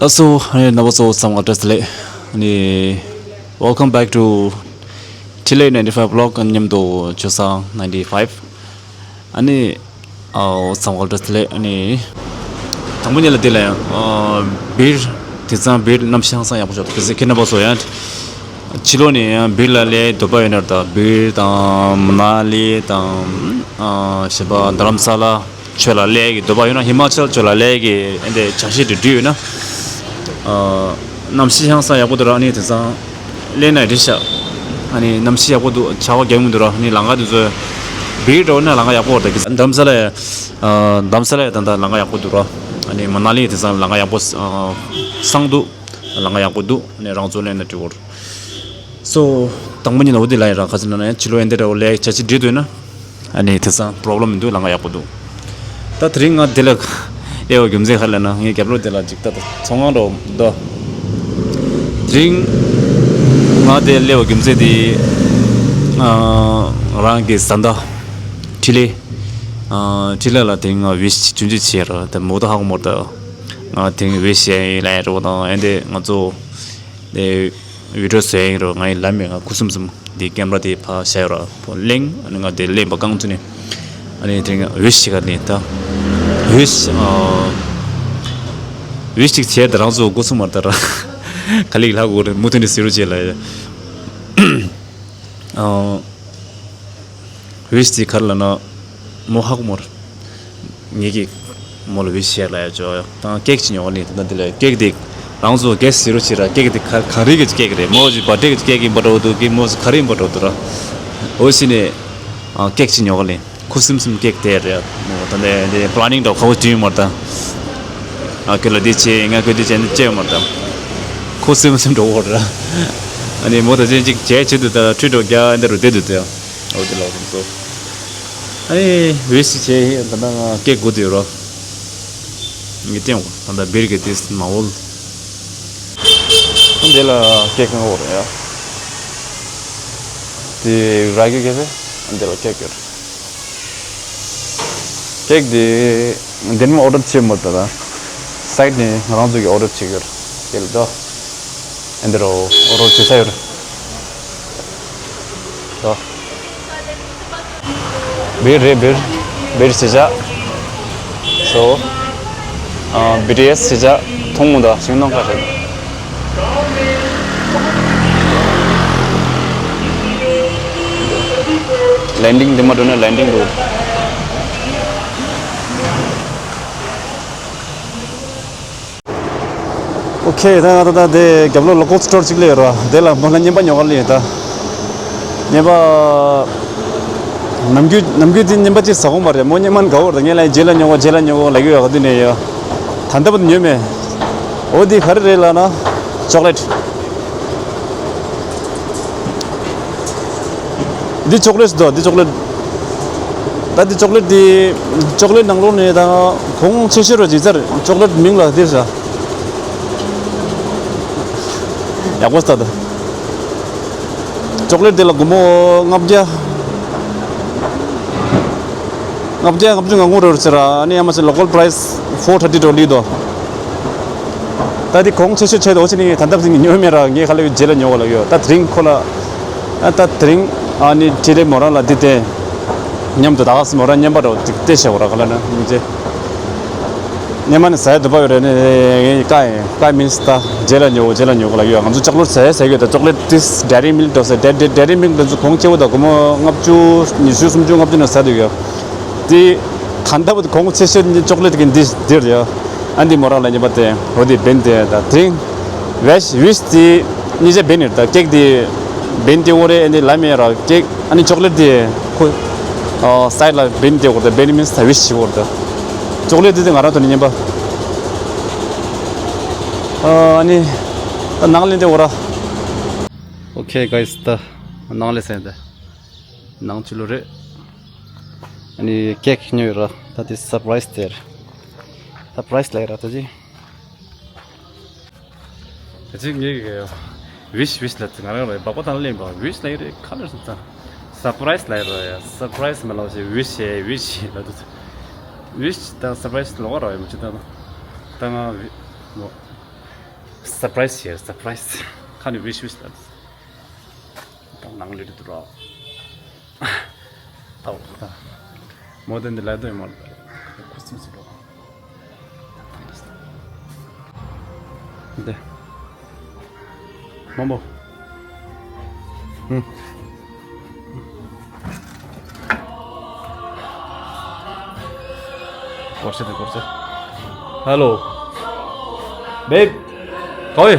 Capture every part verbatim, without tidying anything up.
ལགས་སོ། ཨ་ནི་རྣམ་པ་ཚོ་ཚང་མ་བཀྲ་ཤིས་བདེ་ལེགས། ཨ་ནི་welcome back to Chile ninety five vlog མཉམ་དུ་ཆོས་བཟང་ninety five། ཨ་ནི་ཨོ་ཚང་མ་བཀྲ་ཤིས་བདེ་ལེགས། ཨ་ནི་དང་པོ་ཉིད་ལ་འདི་ལ་ཡང་ཨ་བིར་དེ་ཚང་བིར་གནམ་གཤིས་ཧང་སང་ཡག་པོ་ཞིག་འདུག་གལ་སྲིད་ཁྱེད་རྣམ་པ་ཚོ་ཡང་ཕྱི་ལོགས་ནས་ཡང་བིར་ལ་སླེབས་འདོད་པ་ཡོད་ན་ད་བིར་དང་མ་ན་ལི་དང་ཨ་གཞན་པ་རྡ་རམ་ས་ལ། ཆོས་ལ་སླེབས་ཀྱི་འདོད་པ་ཡོད་ན་ཧི་མ་ཅལ་ཆོས་ལ་སླེབས་ཀྱི་ཨེ་འདྲ་བྱ་ཤེས་དུ་འདུས་ཡོད་ན། ཨ་གནམ་གཤིས་ཧང་སང་ཡག་པོ་འདུག་ར། ཨ་ནི་དེང་སང་སླེབས་ན་འགྲིག་ཤག་ཨ་ནི་གནམ་གཤིས་ཡག་པོ་འདུག་བྱ་བ་རྒྱག་མི་འདུག་ར། ཨ་ནི་ལམ་ཁ་དེ་ཚོ་བིར་འགྲོ་ན་ལམ་ཁ་ཡག་པོ་རེད། རྡ་རམ་ས་ལ་ཡ་ཨ་རྡ་རམ་ས་ལ་ཡ་ད་ལྟ་ལམ་ཁ་ཡག་པོ་འདུག་ར། ཨ་ནི་མ་ན་ལི་དེང་སང་ལམ་ཁ་ཡག་པོ་ཨ་སང་འདུག་ལམ་ཁ་ཡག་པོ་འདུག་ཨ་ནི་རང་ཚོ་སླེབས་ན་འགྲིག་གོ། སོ་དང་པོ་ཉིད་ལ་འོ་དེ་ལ་ཡིན་ར། ཁ་ཅིག་ན་ན་ཡང་ཕྱི་ལོགས་ཨེ་འདི་འདྲ་འོ་ལས་བྱ་ཅི་འགྲིག་འདུག་ན། ཨ་ནི་དེ་སང་པོ་རོབ་ལེམ་མི་འདུག་ལམ་ཁ་ཡག་པོ་འདུག་ད་དེ་རིང་ང་འདི་ལ་སླེབས་པའི་རྒྱུ་མཚན་ག་རེ་ལབ་ན་ངའི་རྒྱབ་ལོགས་འདི་ལ་ཅིག་ད་ད་ཚོང་ཁང་འདྲ་འདུག་དེ་རིང་ང་འདི་སླེབས་པའི་རྒྱུ་མཚན་དེ་ཨ་རང་གི་བཟའ་ཟླ་ཁྲི་ལེ་ཨ་ཁྲི་ལེ་ལ་དེ་རིང་ང་ཝིཤ་ཆུང་ཆུང་བྱས་ར། ད་མོ་ད་ཧ་གོ་མོ་ད་ང་དེ་རིང་ཝིཤ་བྱས་ཡིན་ལབ་ཡ་འདྲ་བོ་དང་ཨེ་འདི་ང་ཚོ། དེ་བི་ཌིའོ་བཟོས་ཡིན་རོ། ང་ཡི་ལམ་མེ་ང་ཁུ་སིམ་སིམ་དེ་ཀེམ་ར་དེ་ཕ་ཤ་ཡོད་ར་ཕོ་གླེང་ཨ་ནི་ང་དེ་གླེང་པ་རྐང་ཚུ་ནས་ཨ་ནི་དེ་ང་ཝིཤ་ཅིག་ག་ལེན་ད་ཝིཤ་ཨ་ཝིཤ་ཅིག་བྱས་ད་རང་ཚོ་སྒོ་ཚུགས་མ་རེད་ད་ར། ག་ལེགས་ལྷག་དགོས་རེད་མུ་མཐུད་ནས་ཟེར་རོ་བྱས་ལ་ཡ། ཨ་ཝིཤ་ཅིག་ག་རེ་ལབ་ན་མོ་ཧ་གོ་མོ་ར། ངེད་ཀྱིས་མོ་ལ་ཝིཤ་ཞེས་ལབ་ཡ་ཅོ་ཡ་དང་ཀེག་ཅིག་ཉོ་ག་ནི་ད་ལྟ་འདི་ལ་ཀེག་དེ་རང་ཚོ་གེ་སི་ཟེར་རོ་ཅི་ར། ཀེག་དེ་ག་ག་རེ་གི་ཀེག་རེད། མོ་ཅིག་བར་ཐི་ཌེ་གི་ཀེག་ཡིན་པ་འདྲ་བོ་འདུག་གི་མོ་ཅིག་ག་རེ་ཡིན་པ་འདྲ་བོ་འདུག་ར། འོ་ཤི་ནས་ཨ་ཀེག་ཅིག་ཉོ་ག་ལེ། ཁུ་སིམ་སིམ་ཀེག་དེ་རེད། མོ་ད་ལྟ་འདི་པ་ལ་ནིང་འདྲ་བོ་ཁ་བོ་བྱུང་ཡོད་མ་རེད་ད། ཨ་ཁྱོད་ལ་འདི་བྱེད་ང་ཁྱོད་འདི་བྱེད་འདི་བྱེད་ཡོད་མ་རེད་ད། ཁུ་སིམ་སིམ་འགྲོ་བོ་ར། ཨ་ནི་མོ་ད་ཅན་ཅིག་བྱས་བྱེད་དུ་ད་ཁྲུས་འགྲོ་རྒྱ་འདི་རུ་བསྡད་དུ་ད། འོ་དེ་ལོག་རུ་ཚོ། ཨ་ནི་ཝིཤ་བྱས་ཡིན་ད་ལྟ་ང་ཀེག་དགོས་དུ་ཡོད་རོ། ངས་བསྟན་འོ་ད་ལྟ་བིར་གི་དེ་མ་འོལ། འདི་ལ་ཀེག་ང་འོ་རེད་ཡ། དེ་ར་གི་ཀེ་ཧྥེ་འདི་ལ་ཀེག་ཡོད་རེད། ཀེག་དེ་འདི་ནས་ཨོ་ཌར་བྱེད་མོད་ད་ད། སའིཊ་ནས་ང་རང་ཚོ་གི་ཨོ་ཌར་བྱེད་ཀྱི་ཡོད་རེད། དེ་ལ་ད། ཨེ་འདི་རོ་ཨོ་རོ་བྱེད་ས་ཡོད་རེད། ད། བིར་རེད་བིར། བིར་ཞེས་བྱ། སོ། ཨ་བི་ཊི་ཨེས་ཞེས་བྱ། མཐོང་མོ་ད་ཤིང་སྡོང་ཁ་ཤས། ལེན་ཌིང་འདི་མ་འགྲོ་ན་ལེན་ཌིང་འགྲོ། ཨོ་ཁེ། ད་ང་ད་ད་དེ་རྒྱབ་ལོགས་ལོ་ཀལ་སི་ཊོར་གཅིག་སླེབས་ཡོད་ར། དེ་ལ་མོ་ལ་རྔན་པ་ཉོ་ག་སླེབས་ཡོད་ད། རྔན་པ། ནམ་རྒྱུན་ནམ་རྒྱུན་དེ་རྔན་པ་གཅིག་ཟ་གོ་མ་རེད། མོ་རྔན་པ་དགའ་བོ་རེད། ངས་ལ་རྗེས་ལ་ཉོ་གོ་རྗེས་ལ་ཉོ་གོ་ལབ་ཀྱི་ཡོད་ག་དུས་ནས་ཡོད། ད་ལྟ་བར་དུ་ཉོས་མེད། འོ་དེ་ག་རེ་རེད་ལབ་ན། ཅོག་ལེཊ། འདི་ཅོག་ལེཊ་དོ། འདི་ཅོག་ལེཊ། ད་འདི་ཅོག་ལེཊ་འདི། ཅོག་ལེཊ་ནང་ལོགས་ནས་ད་གོང་ཆེ་ཤོས་ར་ཇི་ཙར་ཅོག་ལེཊ་མིང་ལ་འདི་ཟ། ཡག་པོ་ལྟ་ད། ཅོག་ལེཊ་འདི་ལ་སྒོར་མོ་ལྔ་བརྒྱ། ལྔ་བརྒྱ་ལྔ་བཅུ་ང་དགུ་རེད་ཟེར་ར། ཨ་ནི་ཡང་མ་ཟད་ལོ་ཀལ་པ་རའི་སི་ཕོར་ཐར་ཊི་འགྲོ་ལི་དོ། ད་འདི་གོང་ཆེ་ཤོས་ཆེད་དུ་འོ་ཅི་ནི་ད་ལྟ་ཟིན་ཉོས་མེད་ར། ངས་ག་ལེ་རྗེས་ལ་ཉོ་བ་ལ་ཡོད། ད་དེ་རིང་ཁོ་ལ་ཨ་ད་དེ་རིང་ཨ་ནི་ཁྲི་ལེ་མོ་རང་ལ་འདི་སྟེ་མཉམ་དུ་ད་ག་སི་མོ་རང་རྔན་པ་འགྲོ་འདི་སྟེ་བྱེད་བ་ར་ག་ལ་ན་མི་ཚེ། སྔོན་མ་ནས་ཟ་ཡ་འདོད་པ་ཡོད་རེད་ནས་ཀ་ཡིན་ཀ་མིན་སི་ད་རྗེས་ལ་ཉོ་རྗེས་ལ་ཉོ་ག་ལ་ཡོད། ང་ཚོ་ཅོག་ལེཊ་ཟ་ཡ་ཟ་གི་ཡོད། ད་ཅོག་ལེཊ་ཏིས་ཌེ་རི་མིལཀ་འགྲོ་ཟེར་ཌེ་ཌེ་ཌེ་རི་མིལཀ་འདི་ཚོ་གོང་ཆེ་བོ་ད་སྒོར་མོ་ལྔ་བཅུ་ཉི་ཤུ་སུམ་ཅུ་ལྔ་བཅུ་ནས་ཟ་འདོད་ཡོད། དེ་ད་ལྟ་བུ་གོང་ཆེ་ཤོས་ནི་ཅོག་ལེཊ་གི་འདི་འདིར་ཡོད། ཨ་འདི་མོ་རང་ལ་ཉེ་པ་དེ་འོ་དེ་བན་དེ་ད་དེ་རིང་ཝེཤ་ཝིཤ་དེ་གཉིས་ཆ་བན་ཡོད། ད་ཀེག་དེ་བན་དེ་འོ་རེད། ཨ་འདི་ལ་མེ་ར་ཀེག་ཨ་ནི་ཅོག་ལེཊ་དེ་ཁོ་སའིཌ་ལ་བན་དེ་འོ་ད་བན་མིན་ས་ཝིཤ་ཞིག་འོ་ད་ཅོག་ལེཊ་དེ་དེ་ང་རང་ཐོག་ནས་ཉེ་པ། ཨ་ནི་ད་ནང་ལེན་དེ་འོ་ར། ཨོ་ཁེ་གྷའི་སི། ད་ནང་ལེན་ཟེར་ད། ནང་ཆུ་ལོ་རེད། ཨ་ནི་ཀེག་ཉོས་ཡོད་ར། ད་དེ་སར་པ་རའི་སི་དེར། སར་པ་རའི་སི་ལ་ཡོད་ར་ད་ཅི། ད་ཅི་ངས་ཝིཤ་ཝིཤ་ལ་ང་རང་ལ་སྦག་པ་དང་ལེན་པ་ཝིཤ་ལ་ཡོད་རེད་ཁ་ལར་སོང་ཙང་། སར་པ་རའི་སི་ལ་ཡོད་ར་ཡ། སར་པ་རའི་སི་མ་ལ་ཞེས་ཝིཤ་ཞེས་ཝིཤ་ཞེས་ལ་དུ། ཝིཤ་དང་སར་པ་རའི་སི་ལོགས་ར་ཡོད་མ་ཅི་ད་ན། ད་ང་ཝི་མོ། surprise here, surprise. ཁ་ནས་wish wish ལ། ད་ནང་ལས་དུ་རོ། ད་ད། མོ་དེ་འདི་ལ་དོ་མོ། Christmas རོ། འདི། མོ་མོ། ཧུམ། སྐོར་ཆ་དེ་སྐོར་ཆ། Hello babe. ཨོའི།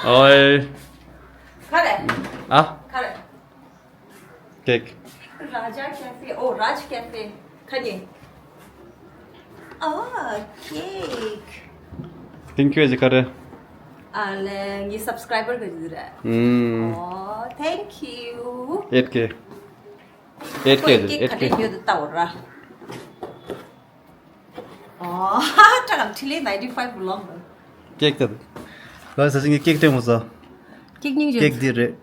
ཨོའི། ག་རེ། ཨ། ག་རེ། cake. Raja Cafe. Oh, Raj Cafe. ཁ་ཉེ། ཨ། cake. Thank you ཨེ་ཇི་ག་རེ། ཨ་ལེ་ངའི་subscriber ག་རེ་རེད། ཨུམ། Oh, thank you. eight K. eight K. ཁོས་cake eight K ག་རེ་ཡོད་ལྟ་བ་ར། ཨོ། ཧ་ཧ། ཁྲ་གམ་ཁྲི་ལེ་ninety five ལོང་། cake དེ། ལ་ས་སིང་གི་cake དེ་མོ་ས། cake སྙིང་རྗེ། cake འདི་རེད།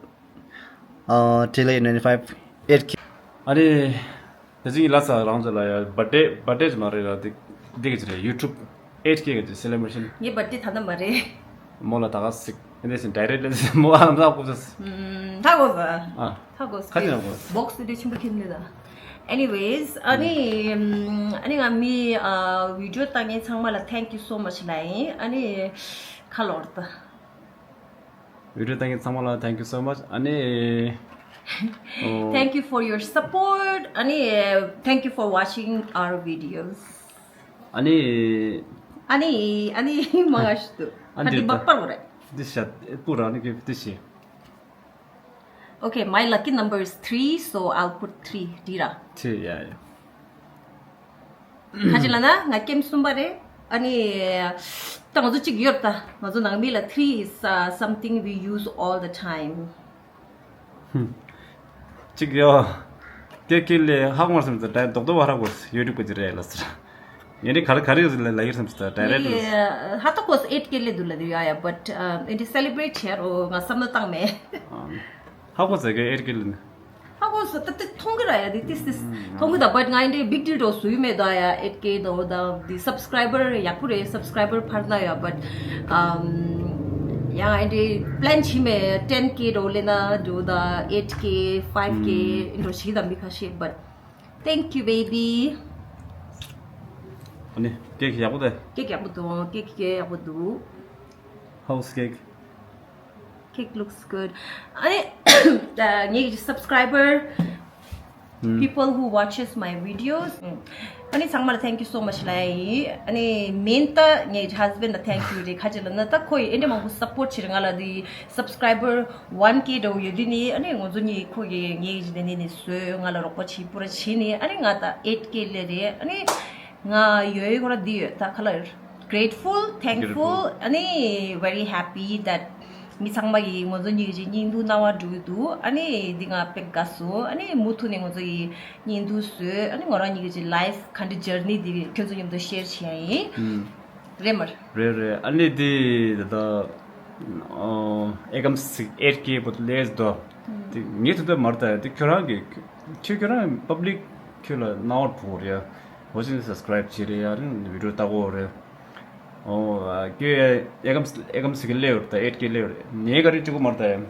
ཨ། ཁྲི་ལེ་ninety five eight K. ཨ་རེ། ད་ཅིག་ལ་ས་རང་ཚོ་ལ་ཡ་birthday birthday མ་རེད་ལ། འདི་འདི་གི་རེད། YouTube eight K གི་celebration. ངའི་birthday ད་ལྟ་མ་རེད། མོ་ལ་ད་ག་སིག་འདི་སིན་direct ལ་མོ་ཨ་མ་ཀུ་ས། ཧ་གོ་ས། ཨ། ཧ་གོ་ས། ཁ་ཅི་ན་གོ། box དེ་ཆེན་པོ་ཁྱེར་ནི་ད། Anyways, ཨ་ནི་ཨ་ནི་ང་མི་video ལྟ་མཁན་ཚང་མ་ལ་thank you so much ལ་ཡིན། ཨ་ནི་ཁ་ལོར་ད། video ལྟ་མཁན་ཚང་མ་ལ་thank you so much. ཨ་ནི། ཨོ། Thank you for your support. ཨ་ནི། Thank you for watching our videos. ཨ་ནི། ཨ་ནི། ཨ་ནི་མ་ང་ཤི་ཏུ། ཨ་ཨ་འདི་འདི་ད། བག་པར་བ་རེད། འདི་ཤ་པུ་ར་ནི་གི་འདི་ཤི། Okay, my lucky number is three, so I'll put three. Dira. ཁྱེད་ཡ་ཡ། ཁ་ཅིག་ལ་ན་ང་ཀེམ་གསུམ་པ་རེད། ཨ་ནི། ད་ང་ཚོ་གཅིག་ཡོད་ད། ང་ཚོ་ནང་མི་ལ་three is uh, something we use all the time. གཅིག་ཡོད། ཀེ་ཀེ་ལེ་ཧ་གོ་སམ་ད་རྡོག་རྡོག་བ་ཧ་གོ་ཡོད་རིག་པ་ཅི་རེད་ལ་ཟེར། ཡེ་ནི་ག་རེ་ག་རེ་ལ་ཡིར་སམ་ད་ད་རེད་ལ། ཧ་ཏོ་གོས་eight K ལེ་དུ་ལ་དུ་ཡ་ཡ། but um, it is celebrate here. ཨོ་ང་བསམ་བློ་བཏང་མེད། ཧ་གོ་ཟེར་གི་eight K ལེ་ནི། ཧ་གོ་ས་ད་ཏི་མཐོང་གི་ར་ཡ་དི་ཏིས་ཏིས། མཐོང་གི་ད་but ང་འདི་big deal འགྲོ་སུ་ཡུ་མེད་ད་ཡ། eight K འགྲོ་ད་དི་subscriber ཡག་པོ་རེད། subscriber འཕར་ན་ཡ། but um, ཡ་ང་འདི་plan བྱི་མེད། ten K འགྲོ་ལེ་ན་འགྲོ་ད་eight K five K འགྲོ་ཞིག་ད་མི་ཁ་ཤས། but thank you baby. ཨ་ནི་ཀེག་ཡག་པོ་དེ། ཀེག་ཡག་པོ་འདུག་ཀེག་ཀེག་ཡག་པོ་འདུག How's cake? Cake looks good. ཨ་ནི་ངའི་subscriber people who watches my videos. ཨ་ནི་ཚང་མ་ལ་thank you so much ལ་ཡིན། ཨ་ནི་main ད་ངའི་husband ལ་thank you རེད། ཁ་ཅིག་ལ་ན་ད་ཁོ་ཡི་ཨེ་འདྲ་མང་པོ་support བྱེད་རེད། ང་ལ་དི་subscriber one K འདྲ་བོ་ཡོད་དུས་ནི། ཨ་ནི་ང་ཚོ་གཉིས་ཁོ་གི་ངའི་གི་དེ་ནི་ནི་བཟོས། ང་ལ་རོགས་པ་བྱེད་པུ་ར་བྱེད་ནི། ཨ་ནི་ང་ད་eight K ལེ་རེད། ཨ་ནི་ང་ཡོད་ཡོད་ཁོ་ར་འདི་ཡོད་ད་ཁ་ལ་grateful, thankful, ཨ་ནི་very happy that མི་ཚང་མ་གི་ང་ཚོ་གཉིས་ཀྱི་སྙིང་སྡུག་རྣ་བ་འགྲོ་གི་འདུག་ཨ་ནི་འདི་ང་དཔེ་དགའ་སོང་། ཨ་ནི་མུ་མཐུད་ནས་ང་ཚོ་ཡི་སྙིང་སྡུག་བཟོས། ཨ་ནི་ང་རང་གཉིས་ཀྱི་life ག་འདྲ་journey འདི་ཁྱོད་ཚོ་མཉམ་དུ་share བྱེད་ཡ་ཡིན། རེད་མར། རེད་རེད། ཨ་ནི་འདི་ད་ལྟ་ཨེ་ཀམ་སི་eight K བོ་ལས་དོ། དེ་ངས་ཐུབ་ཐབས་མར་ད་དེ་ཁྱོད་རང་གི་ཁྱོད་ཁྱོད་རང་public ཁྱོད་ལ་རྣ་བར་ཕོག་རེད། འོ་ཅིན་subscribe བྱེད་རེད་ཡ། རིང་video ལྟ་གོ་རེད། ཨོ་ཁྱོད་ཨེ་ཀམ་ཨེ་ཀམ་སི་གི་ལེ་ཡོད་ད་eight K ལེ་ཡོད་རེད། ངས་ག་རེ་བཅུག་གོ་མར་ད་ཡ།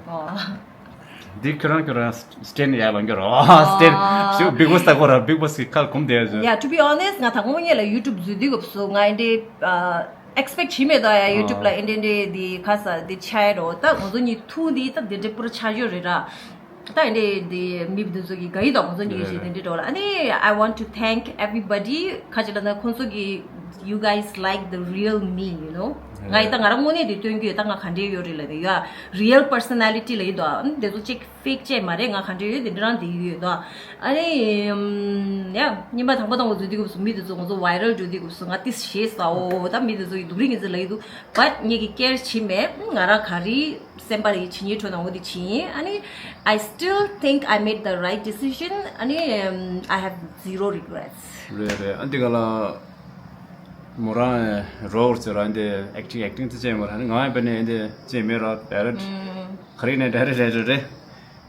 འདི་ཁྱོད་རང་ཁྱོད་རང་stand ཡ་ལང་གི་རོ། stand ཞུ་Bigg Boss ལྟ་གོ་ར། Bigg Boss གི་ཁ་གོམ་བསྡད་ཡ། Yeah, to be honest ང་ད་དངོས་གནས་ལ་YouTube བཟོས་དུས་སྐབས་སུ་ང་འདི་expect བྱེད་མེད་ད་ཡ། YouTube ལ་ཨེ་འདྲ་འདྲ་འདི་ཁ་ས་འདི་ཆ་ཡ་རོ། ད་ང་ཚོ་གཉིས་ཐུག་འདི་ད་འདི་འདྲ་པུ་ར་ཆ་ཡོད་རེད་ར། ད་ཡིན་དེ་འདི་མི་འདི་ཚོ་གི་དགའ་ཡི་དང་ཁོང་ཚོ་གཉིས་ཀྱི་དེ་འདྲའི་འགྲོ་ལ། ཨ་ནི་I want to thank everybody. ཁ་ཅིག་ལ་ན་ཁོང་ཚོ་གི you guys like the real me, you know. ང་ཡི་ད་ང་རང་དངོས་གནས་དེ་སྟོན་གྱི་ཡོད། ད་ང་ག་འདྲའི་ཡོད་རེད་ལ་དེ་ཡ་real personality ལ་ཡི་དོ། ཨ་ནི་དེ་ཚོ་གཅིག་fake ཅེས་མ་རེད། ང་ག་འདྲའི་ཡོད་དེ་འདྲ་རང་དེ་ཡོད་དོ། ཨ་ནི་ཡ་ཉིན་མ་དང་པོ་དང་པོ་འཛུལ་དུས་སྐབས་སུ་མི་དེ་ཚོ་ང་ཚོ་viral འགྲོ་དུས་སྐབས་སུ་ང་ཏིས་ཞེས་ས་འོ་ད་མི་དེ་ཚོ་ཡི་སྡུག་རིགས་ངེས་ཚེ་ལ་ཡི་དུ། but ངེད་ཀྱི་care བྱེད་མེད། ང་རང་ག་རེ་སེམས་པ་ལ་ཡི་བྱེད་ཉེས་འཕྲོ་ན་འོ་དེ་བྱེད་ཡིན། ཨ་ནི་I still think I made the right decision. ཨ་ནི་um, I have zero regrets. རེད་རེད། ཨ་འདི་ག་ལ་མོ་རང་role ཟེར་ར་འདི་acting acting ཚེ་ཅན་མོ་རང་ང་ཡང་བས་ནས་འདི་ཅན་མེད་ར། direct ག་རེ་ནས་direct རེད་རེད་རེད།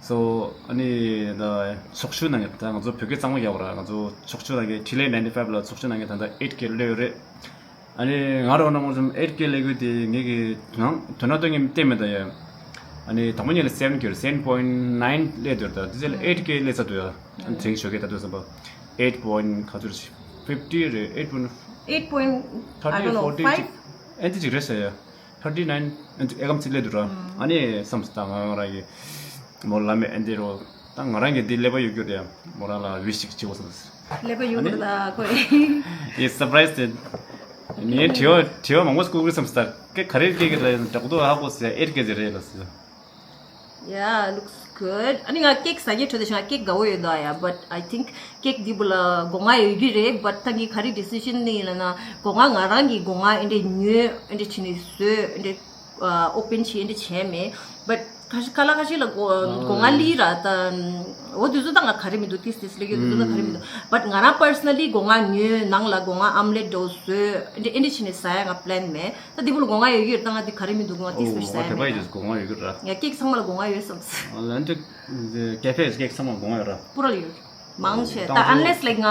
སོ། ཨ་ནི་ད་ཚོགས་ཞུགས་གནང་མཁན། ད་ང་ཚོ་བོད་སྐད་གཙང་མ་རྒྱག་པ་ར། ང་ཚོ་ཚོགས་ཞུགས་གནང་མཁན། ཊི་ལེ་ནའིན་ཊི་ཕའིབ་ལ་ཚོགས་ཞུགས་གནང་མཁན་ད་ལྟ་ཨེཊ་ཀེ་སླེབས་ཡོད་རེད། ཨ་ནི་ང་རང་ནང་ཚོ་ཨེཊ་ཀེ་སླེབས་ཡོད་དེ་ངེད་ཀྱི་དོ་སྣང་དོ་སྣང་སྟོན་མཁན་བལྟས་མེད་ད་ཡ། ཨ་ནི་དང་པོ་ཉིད་ལ་སེ་ཝེན་ཀེ་རེད། སེ་ཝེན་པོ་ཡིན་ཊི་ནའིན་སླེབས་འདུག་ད་དེ་ཚོ་ལ་ཨེཊ་ཀེ་སླེབས་ཚར་འདུག་ཡ། ཨ་ནི་དེ་རིང་ཞོགས་ཀས་ད་དུང་བསམ་པ་ཨེཊ་པོ་ཡིན་ཊི་ག་ཚོད་རེད། ཕིབ་ཊི་རེད། ཨེཊ་པོ་ཡིན་ཊི། ཨེཊ་པོ་ཡིན་ཊི། ཨའི་ཌོན་ནོ། ཕོར་ཊི་ཕའིབ། ཨེ་འདི་ཅིག་རེད་ཟེར་ཡ། ཐར་ཊི་ནའིན། ཨ་ནི་ཨེ་ཀམ་ཚིག་ལས་འདུག་ར། ཨ་ནི་བསམ་སོང་ད་ང་ང་རང་གི་མོ་ལ་མེད་ཨ་འདི་རོ། ད་ང་རང་གི་འདི་ཀླད་པ་ཡོད་རྒྱུ་རེད། མོ་རང་ལ་ཝིཤ་ཅིག་བྱེད་དགོས་བསམ་སོང་། ཀླད་པ་ཡོད་རྒྱུ་རེད་ད་ཁོ། ཡེ་སར་པ་རའི་སི་དེ། ངས་དྲི་བ་དྲི་བ་མང་པོ་བཀོད་ཀྱི་བསམ་སོང་། ད་ཀེག་ག་རེ་ཀེག་ལ་ཡང་འདྲ་པོ་འདུག་ཧ་གོ་སོང་། ཨེཊ་ཀེ་ཟེར་རེད་ལ་སོང་། Yeah, looks good. ཨ་ནི་ང་ཀེག་ཟ་མཁན་ཁྲོད་དུ་ང་ཀེག་དགའ་བོ་ཡོད་ད་ཡ། But I think ཀེག་འདི་བུ་ལ་སྒོ་ང་ཡོད་རྒྱུ་རེད། But ད་ངས་ག་རེ་ཌི་སི་ཤན་ནི་ཡིན་ལབ་ན་སྒོ་ང་ང་རང་གི་སྒོ་ང་ཨེ་འདྲས་ཉོས་ཨེ་འདྲས་བྱས་ནས་བཟོས་ཨེ་འདྲས་ཨོ་པན་བྱས་ཨེ་འདྲས་བྱས་མེད། But ཁ་ཤས་ཁ་ལག་ཁ་ཤས་ལ་སྒོ་སྒོ་ང་ལི་ར་ད་འོ་དུས་ཚོད་ད་ང་ག་རེ་མི་འདུག་ཏིས་ཏིས་ལེགས་ཡོད་དུས་ཚོད་ད་ག་རེ་མི་འདུག But ང་རང་པར་སོ་ན་ལི་སྒོ་ང་ཉོས་ནང་ལ་སྒོ་ང་ཨམ་ལེ་ཊི་འདྲ་བོ་བཟོས་ཨེ་འདྲས་ཨེ་འདྲས་བྱས་ནས་ཟ་ཡ་ང་པི་ལན་མེད། ད་འདི་བུ་ལ་སྒོ་ང་ཡོད་རྒྱུ་རེད། ད་ང་འདི་ག་རེ་མི་འདུག་ང་ཏིས་ཏིས་ཟ་ཡ་མེད། ང་ཀེག་ཚང་མ་ལ་སྒོ་ང་ཡོད་བསམ་སོང་། ལན་ཏི་ཀེ་ཕེ་ཀེག་ཚང་མ་ལ་སྒོ་ང་ཡོད་ར། པུ་ར་ཡོད། མང་ཆེ་ད་unless like ང་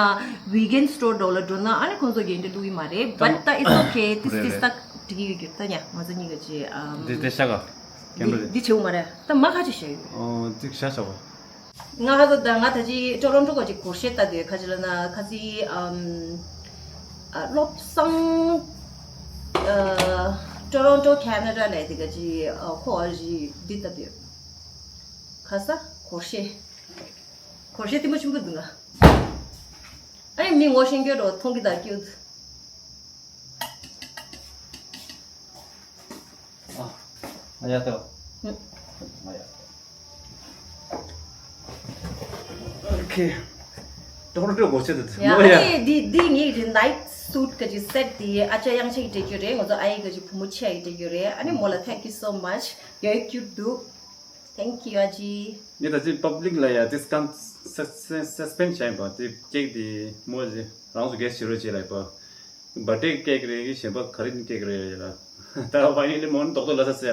ཝི་གན་སི་ཊོར་འདྲ་བོ་ལ་འགྲོ་ན་ཨ་ནི་ཁོང་ཚོ་གིས་འདི་བླུག་གི་མ་རེད། But ད་it's okay ཏིས་ཏིས་ད་འགྲིག་གི་ཡོད་རྒྱུ་རེད། ད་ཡ་ང་ཚོ་གཉིས་ཀ་ཅི་འདི་འདི་ཤ་ག་ཀེམ་ར་འདི་བྱེད་དགོས་མ་རེད། ད་མ་ཁ་ཅིག་བཤད་ཡོད། ཨོ་འདི་ཤ་ཤ་བ། ང་ཧ་ད་ད་ང་ད་ཅི་ཊོ་རོན་ཊོ་ག་ཅི་སྒོར་གཞས་ལྟ་དུས་ཁ་ཅི་ལ་ན་ཁ་ཅི་ཨམ་ཨ་བློ་བཟང་ཨ་ཊོ་རོན་ཊོ་ཁེ་ན་ཌ་ལ་དེ་ག་ཅི་ཨ་ཁོ་ཨ་ཞི་འདི་ལྟ་དུས་ཁ་ས་སྒོར་གཞས་སྒོར་གཞས་ལྟད་མོ་ཆེན་པོ་འདུག་ང་། ཨ་ནི་མི་ངོ་ཤེས་མཁན་འདྲ་བོ་མཐོང་གི་ད་ཀྱུ། ཨ་ཡ་ཏོ། ཨ་ཡ། ཨོ་ཁེ། ཏོག་ཏོག་སྒོར་གཞས་དེ་ཡ། མོ་ཡ། ཨ་ནི་འདི་འདི་ངའི་རི་ནའིཊ་སུཊ་ག་ཅི་སེཊ་དེ་ཨ་ཅག་དབྱངས་ཅན་གྱིས་སྤྲད་རྒྱུ་རེད། ང་ཚོ་ཨ་ཡེ་ག་ཅི་བུ་མོ་ཆེ་ཡིས་སྤྲད་རྒྱུ་རེད། ཨ་ནི་མོ་ལ་thank you so much། ཡ་ཡོད་ཀྱུ་འདུག Thank you ཨ་ཅི། ངས་ད་ཅི་པབ་ལིག་ལ་ཡ་དེ་སི་ཀམ་སི་སི་པེན་བྱས་ཡིན་པ་དེ་ཀེག་དེ་མོ་ཟེ་རང་ཚོ་གེ་སི་བྱེད་རོགས་བྱེད་ལ་ཡིན་པ། བར་ཌེ་ཀེག་རེད་གི་གཞན་པ་ག་རེ་ཀེག་རེད་ལ། ད་ཕ་ཡིན་ལི་མོ་ནི་རྡོག་རྡོག་ལ་ས་སེ་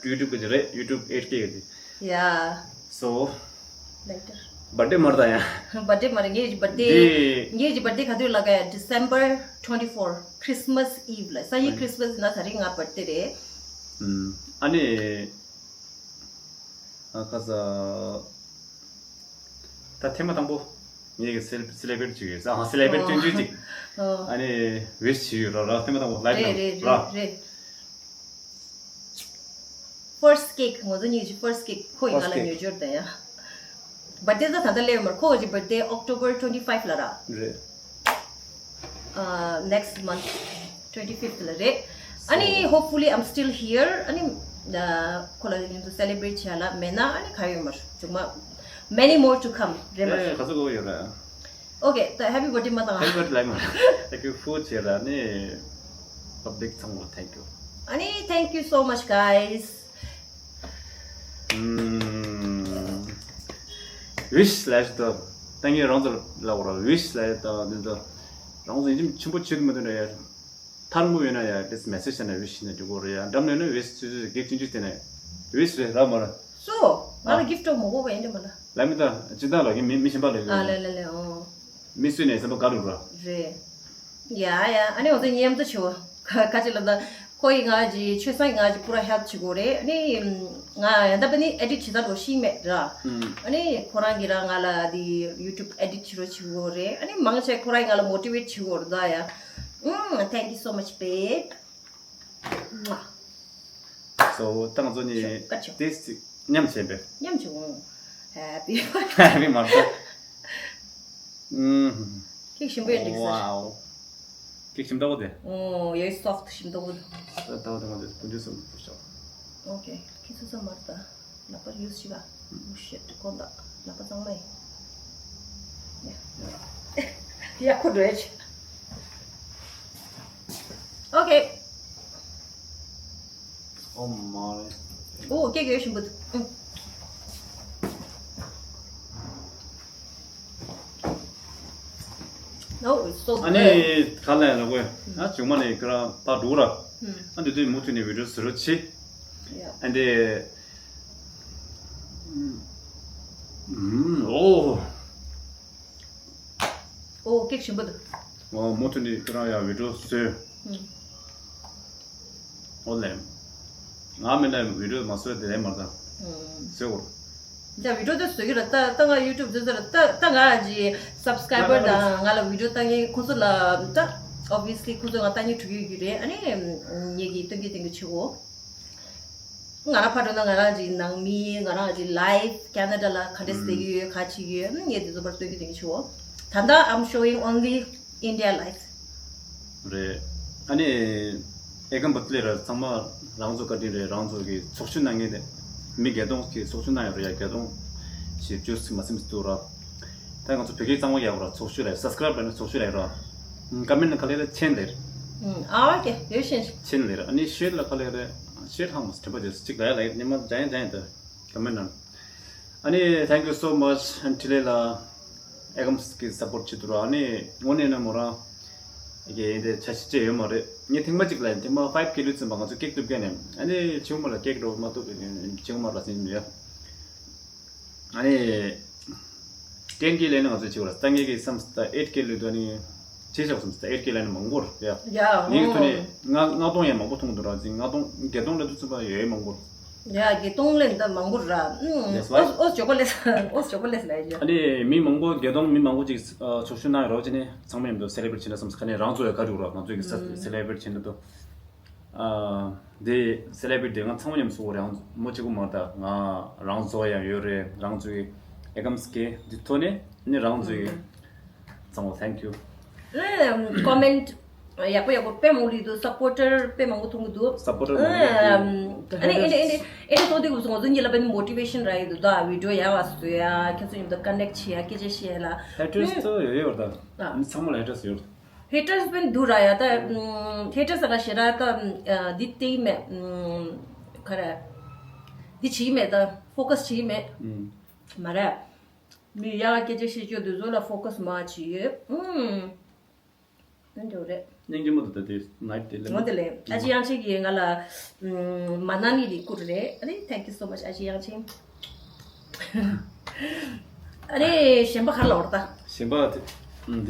ཡུ་ཊུབ་གི་རེད། ཡུ་ཊུབ་ཨེཊ་ཀེག་དེ། Yeah. So later. བར་ཌེ་མ་རེད་ད་ཡ། བར་ཌེ་མ་རེད། ངའི་བར་ཌེ། དེ་ངའི་བར་ཌེ་ག་དུས་ལ་ག་ཡ། December twenty four, Christmas Eve ལ། སང་ཉིན་ཁྲིས་མས་ཡིན་ན་ད་རིང་ང་བར་ཌེ་རེད། ཨ་ནི། ཨ་ཁ་ས། ད་ཐེངས་མ་དང་པོ་ངེད་ཀྱི་སེ་སེ་ལེ་བྷི་རེཊ་བྱེད་ཀྱི་ཡོད། ཨ་སེ་ལེ་བྷི་རེཊ་སྐྱོན་བརྗོད་ཅིག་ཨ་ནི་ཝིཤ་བྱེད་ཀྱི་ཡོད་ར། ར་ཐེངས་མ་དང་པོ་ལའིབ་རེད་ནང་རེད་ར། རེད་རེད། ཕར་སི་ཊི་ཀེག་ང་ཚོ་གཉིས་ཀྱི་ཕར་སི་ཊི་ཀེག་ཁོ་ཡིས་ང་ལ་ཉོ་རྒྱུར་དེ་ཡ། བར་ཌེ་ད་ད་ལྟ་སླེབས་མར། ཁོ་གི་བར་ཌེ་October twenty five ལ་ར། རེད། Uh, next month twenty fifth ལ་རེད། ཨ་ནི་hopefully I'm still here. ཨ་ནི་ཁོ་ལ་ཡིན་དུ་སེ་ལེ་བྷི་རེཊ་བྱས་ལ་མེད་ན་ཨ་ནི་ག་ཡོད་མ་རེད། ཅུང་མ། Many more to come རེད་མ། ཨེ་ག་ཚོད་གོ་ཡོད་རེད། Okay ད་ཧེ་པི་བར་ཌེ་མ་བཏང་། ཧེ་པི་བར་ཌེ་ལ་མ། Thank you for share ཨ་ནི་public ཚང་མ་thank you། ཨ་ནི་thank you so much guys། ཝིཤ་ལབ་ཞིག་ད་ད་ངས་རང་ཚོ་ལ་འོ་ར་ཝིཤ་ལབ་ད་འདི་ད་རང་ཚོ་ཡིན་གཅིག་ཆེན་པོ་བྱེད་ཀྱི་མི་འདུག་ན་ཡ། ཐར་མོ་ཡོད་ན་ཡ་དེ་མེ་སེ་ཇི་བྱས་ན་ཝིཤ་ན་འགྲིག་གོ་རེད་ཡ། འགྲམ་ནས་ནི་ཝིཤ་ཆུ་ཆུ་གེག་ཆུང་ཆུང་བལྟས་ན་ཝིཤ་རེད་ར་མ་ར། སོ། ང་ལ་གིཕ་ཊི་མོ་གོ་བ་ཡིན་དེ་མ་ལ། ལ་མི་ད་ཅི་ད་ལ་གི་མི་མི་གཞན་པ་ལ་གི། ཨ་ལ་ལ་ལ་ཨོ། མི་སུས་ནས་བསམ་པ་དགའ་འགྲོ་ར། རེད། ཡ་ཡ་ཨ་ནི་འོ་ཚོ་མཉམ་དུ་བྱེད་བ་ཁ་ཁ་ཅིག་ལ་ད་ཁོ་ཡི་ང་གི་ཆོས་སང་ང་གི་པུ་ར་ཧེལཔ་བྱེད་དགོས་རེད། ཨ་ནི་ང་ཡང་ད་པ་ནི་ཨེ་ཌིཊ་བྱེད་ད་རོ་ཤིང་མེད་ར། ཨ་ནི་ཁོ་རང་གི་ར་ང་ལ་དེ་ཡུ་ཊུབ་ཨེ་ཌིཊ་བྱེད་རོགས་བྱེད་དགོས་རེད། ཨ་ནི་མང་ཆེ་ཁོ་རང་གི་ང་ལ་མོ་ཊི་ཝེཊ་བྱེད་དགོས་རེད་ད་ཡ། ཨུམ། Thank you so much babe. So ད་ང་ཚོ་གཉིས་ཤོག་ཀ་ཆོག་ཏེས་ཅིག་མཉམ་བྱས་པས། མཉམ་བྱས་འོང་། Happy birthday. Happy birthday. ཨུམ། ཀེག་ཞིམ་པོ་ཡོད་འགྲིག་ས། Wow. ཀེག་ཞིམ་ཏོག་པོ་དེ། ཨོ་ཡོད་སོཕ་ཊི་ཞིམ་ཏོག་པོ། ད་ད་ད་ང་ཚོ་བུ་འཇུ་སོང་བུ་ཤོག Okay. ཁྱེད་ཚོ་ཚང་མར་ད་ལག་པ་ཡུས་ཤིག་ག Oh shit ཁོ་ད་ལག་པ་གཙང་མ་ཡིན། ཡ་ཁོ་འགྲོ་ཡ་ཆེ། Okay. Oh my. ཨོ་ཀེག་ཡོད་ཞིམ་པོ་འདུག Oh, it's so good. ཨ་ནི་ག་ལ་ཡང་ལ་གོ་ཨ་ཅུང་མ་ནི་ཁྱོད་རང་ཕར་འགྲོ་ར། ཨ་འདི་དུས་མུ་མཐུད་ནས་བི་ཌིའོ་བཟོ་རོགས་བྱེད། Yeah. ཨ་འདི། ཨུམ། ཨོ། ཨོ། ཀེག་ཞིམ་པོ་འདུག་ཨོ། མུ་མཐུད་ནས་ཁྱོད་རང་ཡང་བི་ཌིའོ་བཟོས། ཨུམ། ཨོ་ལེ། ང་མིན་ན་བི་ཌིའོ་མ་བཟོས་དེ་ལས་མ་ད། ཨུམ། བཟོས་གོ། ད་བི་ཌིའོ་དེ་བཟོ་གི་རེད། ད་ད་ང་ཡུ་ཊུབ་བཟོས་ཚར། ད་ད་ང་གི་སབ་སི་ཀ་རའི་བར་དང་ང་ལ་བི་ཌིའོ་ལྟ་མཁན་ཁོང་ཚོ་ལ་ད་ཨོབ་བི་ཡ་སི་ལི་ཁོང་ཚོ་ང་ལྟ་མཁན་དྲུག་ཡོད་ཀྱི་རེད། ཨ་ནི་ངེད་ཀྱིས་སྟོན་གྱི་སྟོན་གྱི་ཆེ་བོ། ང་རང་ཕར་འགྲོ་ན་ང་རང་གི་ནང་མི། ང་རང་གི་ལའིབ་ཁེ་ན་ཌ་ལ་ག་འདྲས་བསྡད་ཀྱི་ཡོད། ག་བྱེད་ཀྱི་ཡོད། ངས་དེ་ཚོ་ཕར་སྟོན་གྱི་སྟོན་གྱི་ཆེ་བོ། ད་ལྟ་I'm showing only India life. རེད། ཨ་ནི་ཨེ་ཀམ་བུ་ཏི་ལེ་ར་ཚང་མ་རང་ཚོ་བཀའ་དྲིན་རེད། རང་ཚོ་གི་ཚོགས་ཞུགས་གནང་མཁན་དེ་མི་བརྒྱད་སྟོང་གི་ཚོགས་ཞུགས་གནང་ཡོད་རེད་ཡ། བརྒྱད་སྟོང་ཞེ་བཅུ་ཙམ་མ་ཟིན་འདུག་ར། ད་ང་ཚོ་བོད་སྐད་གཙང་མ་རྒྱག་ར། ཚོགས་ཞུགས་རེད། སབ་སི་ཀ་རའིབ་ལབ་ན་ཚོགས་ཞུགས་རེད་ར། ཀ་མེན་ཊི་ནང་ག་ལེ་རེད། མཆན་ལེ་རེད། ཨ་ཨོ་ཀེ། ཡོད་ཤེས། མཆན་ལེ་རེད། ཨ་ནི་ཤེར་ལ་ག་ལེ་རེད། ཤེར་ཧང་མོ་དྲན་པ་བརྗེད་སོང་། གཅིག་ལ་ཡ་ལ་ཡ་ཉི་མ་འཇང་ཡ་འཇང་ཡ་ད་ཀ་མེན་ཊི་ནང་། ཨ་ནི་thank you so much. ཨ་ནི་ཕྲིན་ལས་ལ་ཨེ་ཀམ་གི་སབ་པོར་བྱེད་དུ་ར། ཨ་ནི་དངོས་གནས་ན་མོ་རང་ཡི་གེ་ཡིན་དེ་ཆ་ཤས་ཅེ་ཡོད་མ་རེད། ངས་ཐེངས་མ་གཅིག་ལ་ཡིན། ཐེངས་མ་ཕའིབ་ཀེ་ལུ་ཙམ་པ་ང་ཚོ་ཀེག་གཏུབ་མཁན་ནས། ཨ་ནི་ཆེན་མོ་ལ་ཀེག་འགྲོ་མ་གཏུབ། ཆེན་མོ་ལ་ཟིན་མི་ཡོད། ཨ་ནི་ཏེན་ཀེ་ལེན་ན་ང་ཚོ་བྱེད་པར་ས་ངེས་ཀྱི་བསམ་སྟ་ཨེཊ་ཀེ་ལུས་དོ་ནི་བྱེད་ཆོག་བསམ་སྟ་ཨེཊ་ཀེ་ལེན་ན་མང་པོར་ཡ། ཡ། ངེས་ཀྱི་ཐོག་ནས་ལྔ་ལྔ་སྟོང་ཡང་མང་པོ་མཐོང་འདུག་ར། འཛིན་ལྔ་སྟོང་བརྒྱད་སྟོང་ལས་དུ་ཚུད་པ་ཡོད་མང་པོར། ཡ། བརྒྱད་སྟོང་ལས་འདི་མང་པོར་ར། ཨུམ། That's why. ཨོ་ཨོ་ཇོ་ཀོ་ལེ་ཨོ་ཇོ་ཀོ་ལེ་ལ་ཡ། ཨ་ནི་མི་མང་པོ་བརྒྱད་སྟོང་མི་མང་པོ་ཅིག་ཚོགས་ཞུགས་གནང་ཡོད་རོགས་བྱས་ནས་ཚང་མ་མཉམ་དུ་སེ་ལེ་བྷི་རེཊ་བྱེད་ན་བསམ་སྟ་ཁ་ནས་རང་ཚོ་ཡ་ག་རེ་ར་ང་ཚོ་ཡི་གེ་ས་ཨུམ་སེ་ལེ་བྷི་རེཊ་བྱེད་འདུག་དོ། ཨ། འདི་སེ་ལེ་བྷི་རེཊ་དེ་ང་ཚང་མ་མཉམ་སུ་རང་མོ་གཅིག་པུ་མ་རེད། ང་རང་ཚོ་ཡང་ཡོད་རེད། རང་ཚོའི་ཨེ་ཀམ་སི་ཀེ་འདི་ཐོག་ནས་ནི་རང་ཚོའི་ཚང་མ་thank you. ཨེམ། ཀོ་མེན་ཊི་ཡག་པོ་ཡག་པོ་དཔེ་མང་པོ་སླེབས་འདུག་སབ་པོར་ཊར་དཔེ་མང་པོ་མཐོང་གི་འདུག་སབ་པོར་ཊར་མང་པོ་ཨེམ། ཨ་ནི་ཨེ་འདྲ་ཨེ་འདྲ་ཨེ་འདྲ་ཐོག་དེ་གུ་སོང་ང་ཚོ་གཉིས་ལ་དཔེ་མོ་ཊི་ཝེ་ཤན་རག་ཡི་འདུག་ད་བི་ཌིའོ་ཡག་པ་བཟོ་ཡ། ཁྱེད་ཚོ་མཉམ་དུ་ཀ་ནེག་བྱེད་ཡ། སྐད་ཆ་བཤད་ཡ་ལ། ཧེ་ཊར་སི་ཚོ་ཡོད་ཡོད་རེད་ད། ཨ། མི་ཚང་མ་ལ་ཧེ་ཊར་སི་ཡོད་རེད། ཧེ་ཊར་སི་བན་དུ་ར་ཡ་ད། ཧེ་ཊར་སི་ལ་ཞེ་དྲག་ད་འདི་དེ་མེད། ག་རེ། འདི་བྱེད་ཀྱི་མེད། ད་ཕོ་ཁ་སི་བྱེད་ཀྱི་མེད། མ་རེད། མི་ཡག་སྐད་ཆ་བཤད་རྒྱུ་འདི་ཚོ་ལ་ཕོ་ཁ་སི་མ་བྱེད་ཡོད། འདི་འདྲ་རེད། སྙིང་རྗེ་མོ་འདུག་ད་དེ་ནའིབ་དེ་ལེན། འོ་དེ་ལེན། ཨ་ཅེ་དབྱངས་ཅན་གྱིས་ང་ལ་མ་ན་ལི་ལི་བསྐུར་རེད། ཨ་ནི་thank you so much ཨ་ཅེ་དབྱངས་ཅན། ཨ་ནི་གཞན་པ་ག་རེ་ལབ་ར་ད། གཞན་པ་དེ་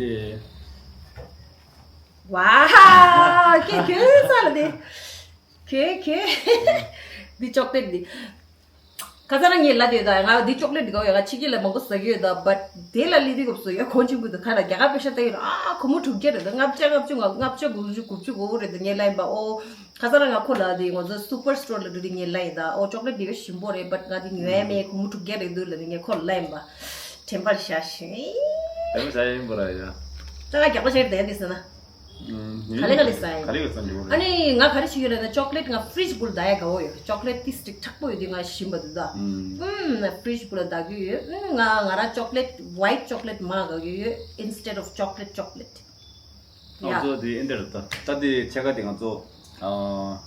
འདི། ཝའོ། ཁྱོད་ཁྱོད་ས་ལ་དེ། ཁྱོད་ཁྱོད། འདི་ཅོག་ལེ་ཊི་འདི། ཁ་སང་རང་ངས་ལབ་དེ་ད་ང་འདི་ཅོག་ལེ་ཊི་འདི་ག་ཡོད། ང་ཕྱི་རྒྱལ་ལ་མང་པོ་ཟ་གི་ཡོད་ད། བཊ་དེ་ལ་ལི་དེ་གོ་བཟོ་ཡ་གོང་ཆེན་པོ་འདུག་ཁ་ལ་རྒྱ་གར་པེ་ཤ་ལྟ་ཡོད་ཨ། སྒོར་མོ་དྲུག་བརྒྱ་རེད་ད། ལྔ་བརྒྱ་ལྔ་བཅུ་ང་ལྔ་བརྒྱ་དགུ་བཅུ་དགུ་བཅུ་གོ་རེད་ད། ངས་ལབ་ཡིན་པ། ཨོ། ཁ་སང་རང་ང་ཁོ་ལ་དེ་ང་ཚོ་སུ་པར་སི་ཊོར་ལ་འགྲོ་དུས་ངས་ལབ་ཡིན་ད། ཨོ་ཅོག་ལེ་ཊི་འདི་ག་ཞིམ་པོ་རེད། བཊ་ང་འདི་ཉོ་ཡ་མེད། སྒོར་མོ་དྲུག་བརྒྱ་རེད་འདུག་ལབ་ནས་ངས་ཁོ་ལ་ལབ་ཡིན་པ། དྲན་པར་བཞག་ཤིང་། དྲན་པར་བཞག་ཡིན་པ་ར་ཡ། ད་ང་རྒྱག་པ་བྱེད་དེ་འདི་ཟེར་ན། ག་ལེ་ག་ལེ་ཟ་ཡིན། ག་ལེ་ག་ལེ་ཟ་འགྲོ་གི་རེད། ཨ་ནི་ང་ག་རེ་བྱེད་ཀྱི་ཡོད་ལབ་ན་ཅོག་ལེ་ཊི་ང་ཕི་རིཇ་སྦུག་ལ་བསྡད་ཡ་དགའ་བོ་ཡོད། ཅོག་ལེ་ཊི་ཏིས་ཏིག་མཁྲེགས་པོ་ཡོད་དུས་ང་ཞིམ་པ་འདུག་ད། ཨུམ། ཕི་རིཇ་སྦུག་ལ་བསྡད་ཀྱི་ཡོད། ཨུམ། ང་ང་རང་ཅོག་ལེ་ཊི་ཝའིཊ་ཅོག་ལེ་ཊི་མ་དགའ་གི་ཡོད། instead of chocolate chocolate. ང་ཚོ་དེ་ཨིན་དེར་ད་ད་དེ་ཕྱེད་ཀ་དེ་ང་ཚོ་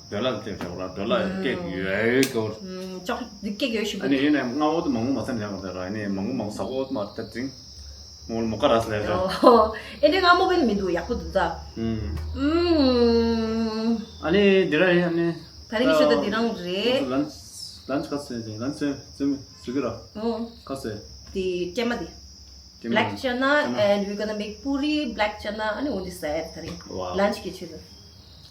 ཌོ་ལར་དེ་བྱས་པ་ར། ཌོ་ལར་ཀེག་ཡོད་ཡོད་གོ། ཅོག་འདི་ཀེག་ཡོད་ཞིམ་པོ། ཨ་ནི་ཡིན་ནའི་མངར་བོ་དེ་མང་པོ་མ་ཟ་ནས་ཡང་མ་ཟ་ར། ཨ་ནི་མང་པོ་མང་པོ་ཟ་གོ་མ་ད་ཙིང་། མོ་མོ་ཀ་ར་སི་ལེ་ར། ཨོ། ཨེ་འདྲ་མངར་མོ་བན་མི་འདུག་ཡག་པོ་འདུག་ད། ཨུམ། ཨ་ནི་འདི་ར་ཡིན། ཨ་ནི་ད་རིང་གི་ཤོད་ད་འདི་རང་རེད། ལན་ཆི་ལན་ཆི་ག་ཟེར་ཟེར་ལན་ཆི་ཟེར་མི་ཟེར་གི་ར། ཨོ། ག་ཟེར། དེ་ཀྲེ་མ་དེ། ཀྲེ་མ། Black chana and we're gonna make puri, black chana. ཨ་ནི་འོ་འདི་ཟ་ཡ་ད་རིང་། ཝའོ། ལན་ཆི་གི་ཆེད་དུ།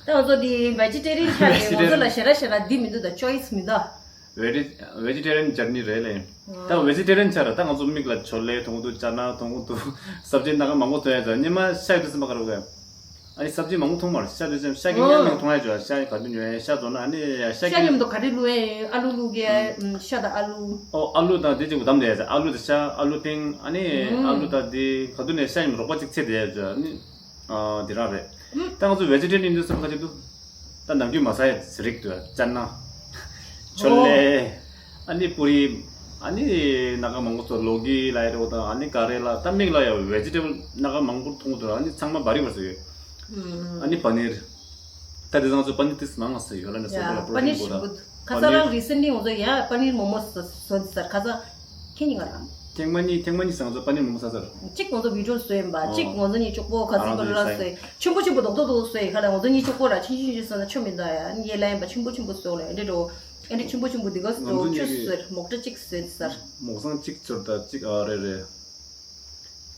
ད་ང་ཚོ་འདི་ཝེ་ཇི་ཊེ་རི་ཡན་ཆགས་ནས་ང་ཚོ་ལ་ཞེ་དྲག་ཞེ་དྲག་འདི་མི་འདུག་ད་ཅོ་ཡི་སི་མི་འདུག་ཝེ་ཇི་ཝེ་ཇི་ཊེ་རི་ཡན་ཇར་ནི་རེད་ལེ། ད་ཝེ་ཇི་ཊེ་རི་ཡན་ཆགས་ར། ད་ང་ཚོ་མིག་ལ་ཆོ་ལེ་མཐོང་གི་འདུག་ཅ་ན་མཐོང་གི་འདུག་སབ་ཇི་སྣ་ཁ་མང་པོ་མཐོང་ཡ་ཅོ། ཉི་མ་ཤ་ཡི་དུས་སེམས་པ་ཁ་རུ་ག་ཨ་ནི་སབ་ཇི་མང་པོ་མཐོང་མ་རེད། ཤ་དུས་སེམས་ཤ་གི་ཉན་ནང་མཐོང་ཡ་ཅོ། ཤ་ག་དུས་ཉོ་ཡ། ཤ་རྫོགས་ན་ཨ་ནི་ཤ་ཤ་གི་མཉམ་དུ་ག་རེ་བླུག་ཡ་ཡིན། ཨ་ལུ་བླུག་གི་ཡ། ཤ་དང་ཨ་ལུ། ཨོ་ཨ་ལུ་དང་དེ་གཅིག་པུ་བསྡམས་བསྡད་ཡ་ཅོ། ཨ་ལུ་དང་ཤ། ཨ་ལུ་དང་ཤིང་། ཨ་ནི་ཨ་ལུ་དང་དེ་ག་དུས་ནས་ཤ་ཉམས་རོགས་པ་གཅིག་ཚེ་བསྡད་ཡ་ཅོ། ཨ་ནི་དེ་རང་རེད། ད་ང་ཚོ་ཝེ་ཇི་ཊེ་རི་ཡན་ཡིན་དུས་སེམས་པ་ཁ་ཅིག་འདུག་ད་ནམ་རྒྱུན་མ་ཟ་ཡ་རིགས་འདུག་ཅ་ན། ཆོ་ལེ། ཨ་ནི་པུ་རི། ཨ་ནི་སྣ་ཁ་མང་པོ་ཚོ་ལོ་ཀི་ལ་ཡ་རོ་དང་ཨ་ནི་ག་རེ་ལ་ད་མིག་ལ་ཡ་ཝེ་ཇི་ཊེ་བལ་སྣ་ཁ་མང་པོ་མཐོང་གི་འདུག་ཨ་ནི་ཚང་མ་བ་རི་བར་ཟེར་ཡོད། ཨ་ནི་པ་ནིར། ད་དེ་ཚང་ཚོ་པ་ནིར་ཏིས་མང་ང་ཟེར་ཡོད་ལ་ནི་སོ་པ་ལ་པུ་རི་ཞིམ་པོ་འདུག་ཁ་སང་རང་རི་སེན་ལི་ང་ཚོ་ཡ་པ་ནིར་མོ་མོ་ཟ་ཟ་ཟ་ཁ་སང་ཁྱེད་གཉིས་ང་རང་། ཐེངས་མ་གཉིས་ཐེངས་མ་གཉིས་ཟ་ང་ཚོ་པ་ནིར་མོ་མོ་ཟ་ཟ་ར། གཅིག་ང་ཚོ་བི་ཌིའོ་བཟོས་ཡིན་པ། གཅིག་ང་ཚོ་གཉིས་གཅིག་པོ་ཁ་སང་པ་ལ་ཟོས། ཆེན་པོ་ཆེན་པོ་རྡོག་རྡོག་རྡོག་ཟོས་ཡིན་ཁ་ལ། ང་ཚོ་གཉིས་གཅིག་པོ་ར་ཆུང་ཆུང་ཆུང་ཟ་ན་ཆོ་མི་འདུག་ཡ། ངས་ལབ་ཡིན་པ་ཆེན་པོ་ཆེན་པོ་ཟོས་ལ་འདི་འགྲོ། ཨེ་འདྲ་ཆེན་པོ་ཆེན་པོ་འདི་ག་ང་ཚོ་ཚོ་གཉིས་ཆུ་ཀྱིས་ཟེར་མོག་ཏྲ་གཅིག་ཟོས་ཟེར། མོག་སང་གཅིག་ཚོར་ད་གཅིག་ཨ་རེད་རེད།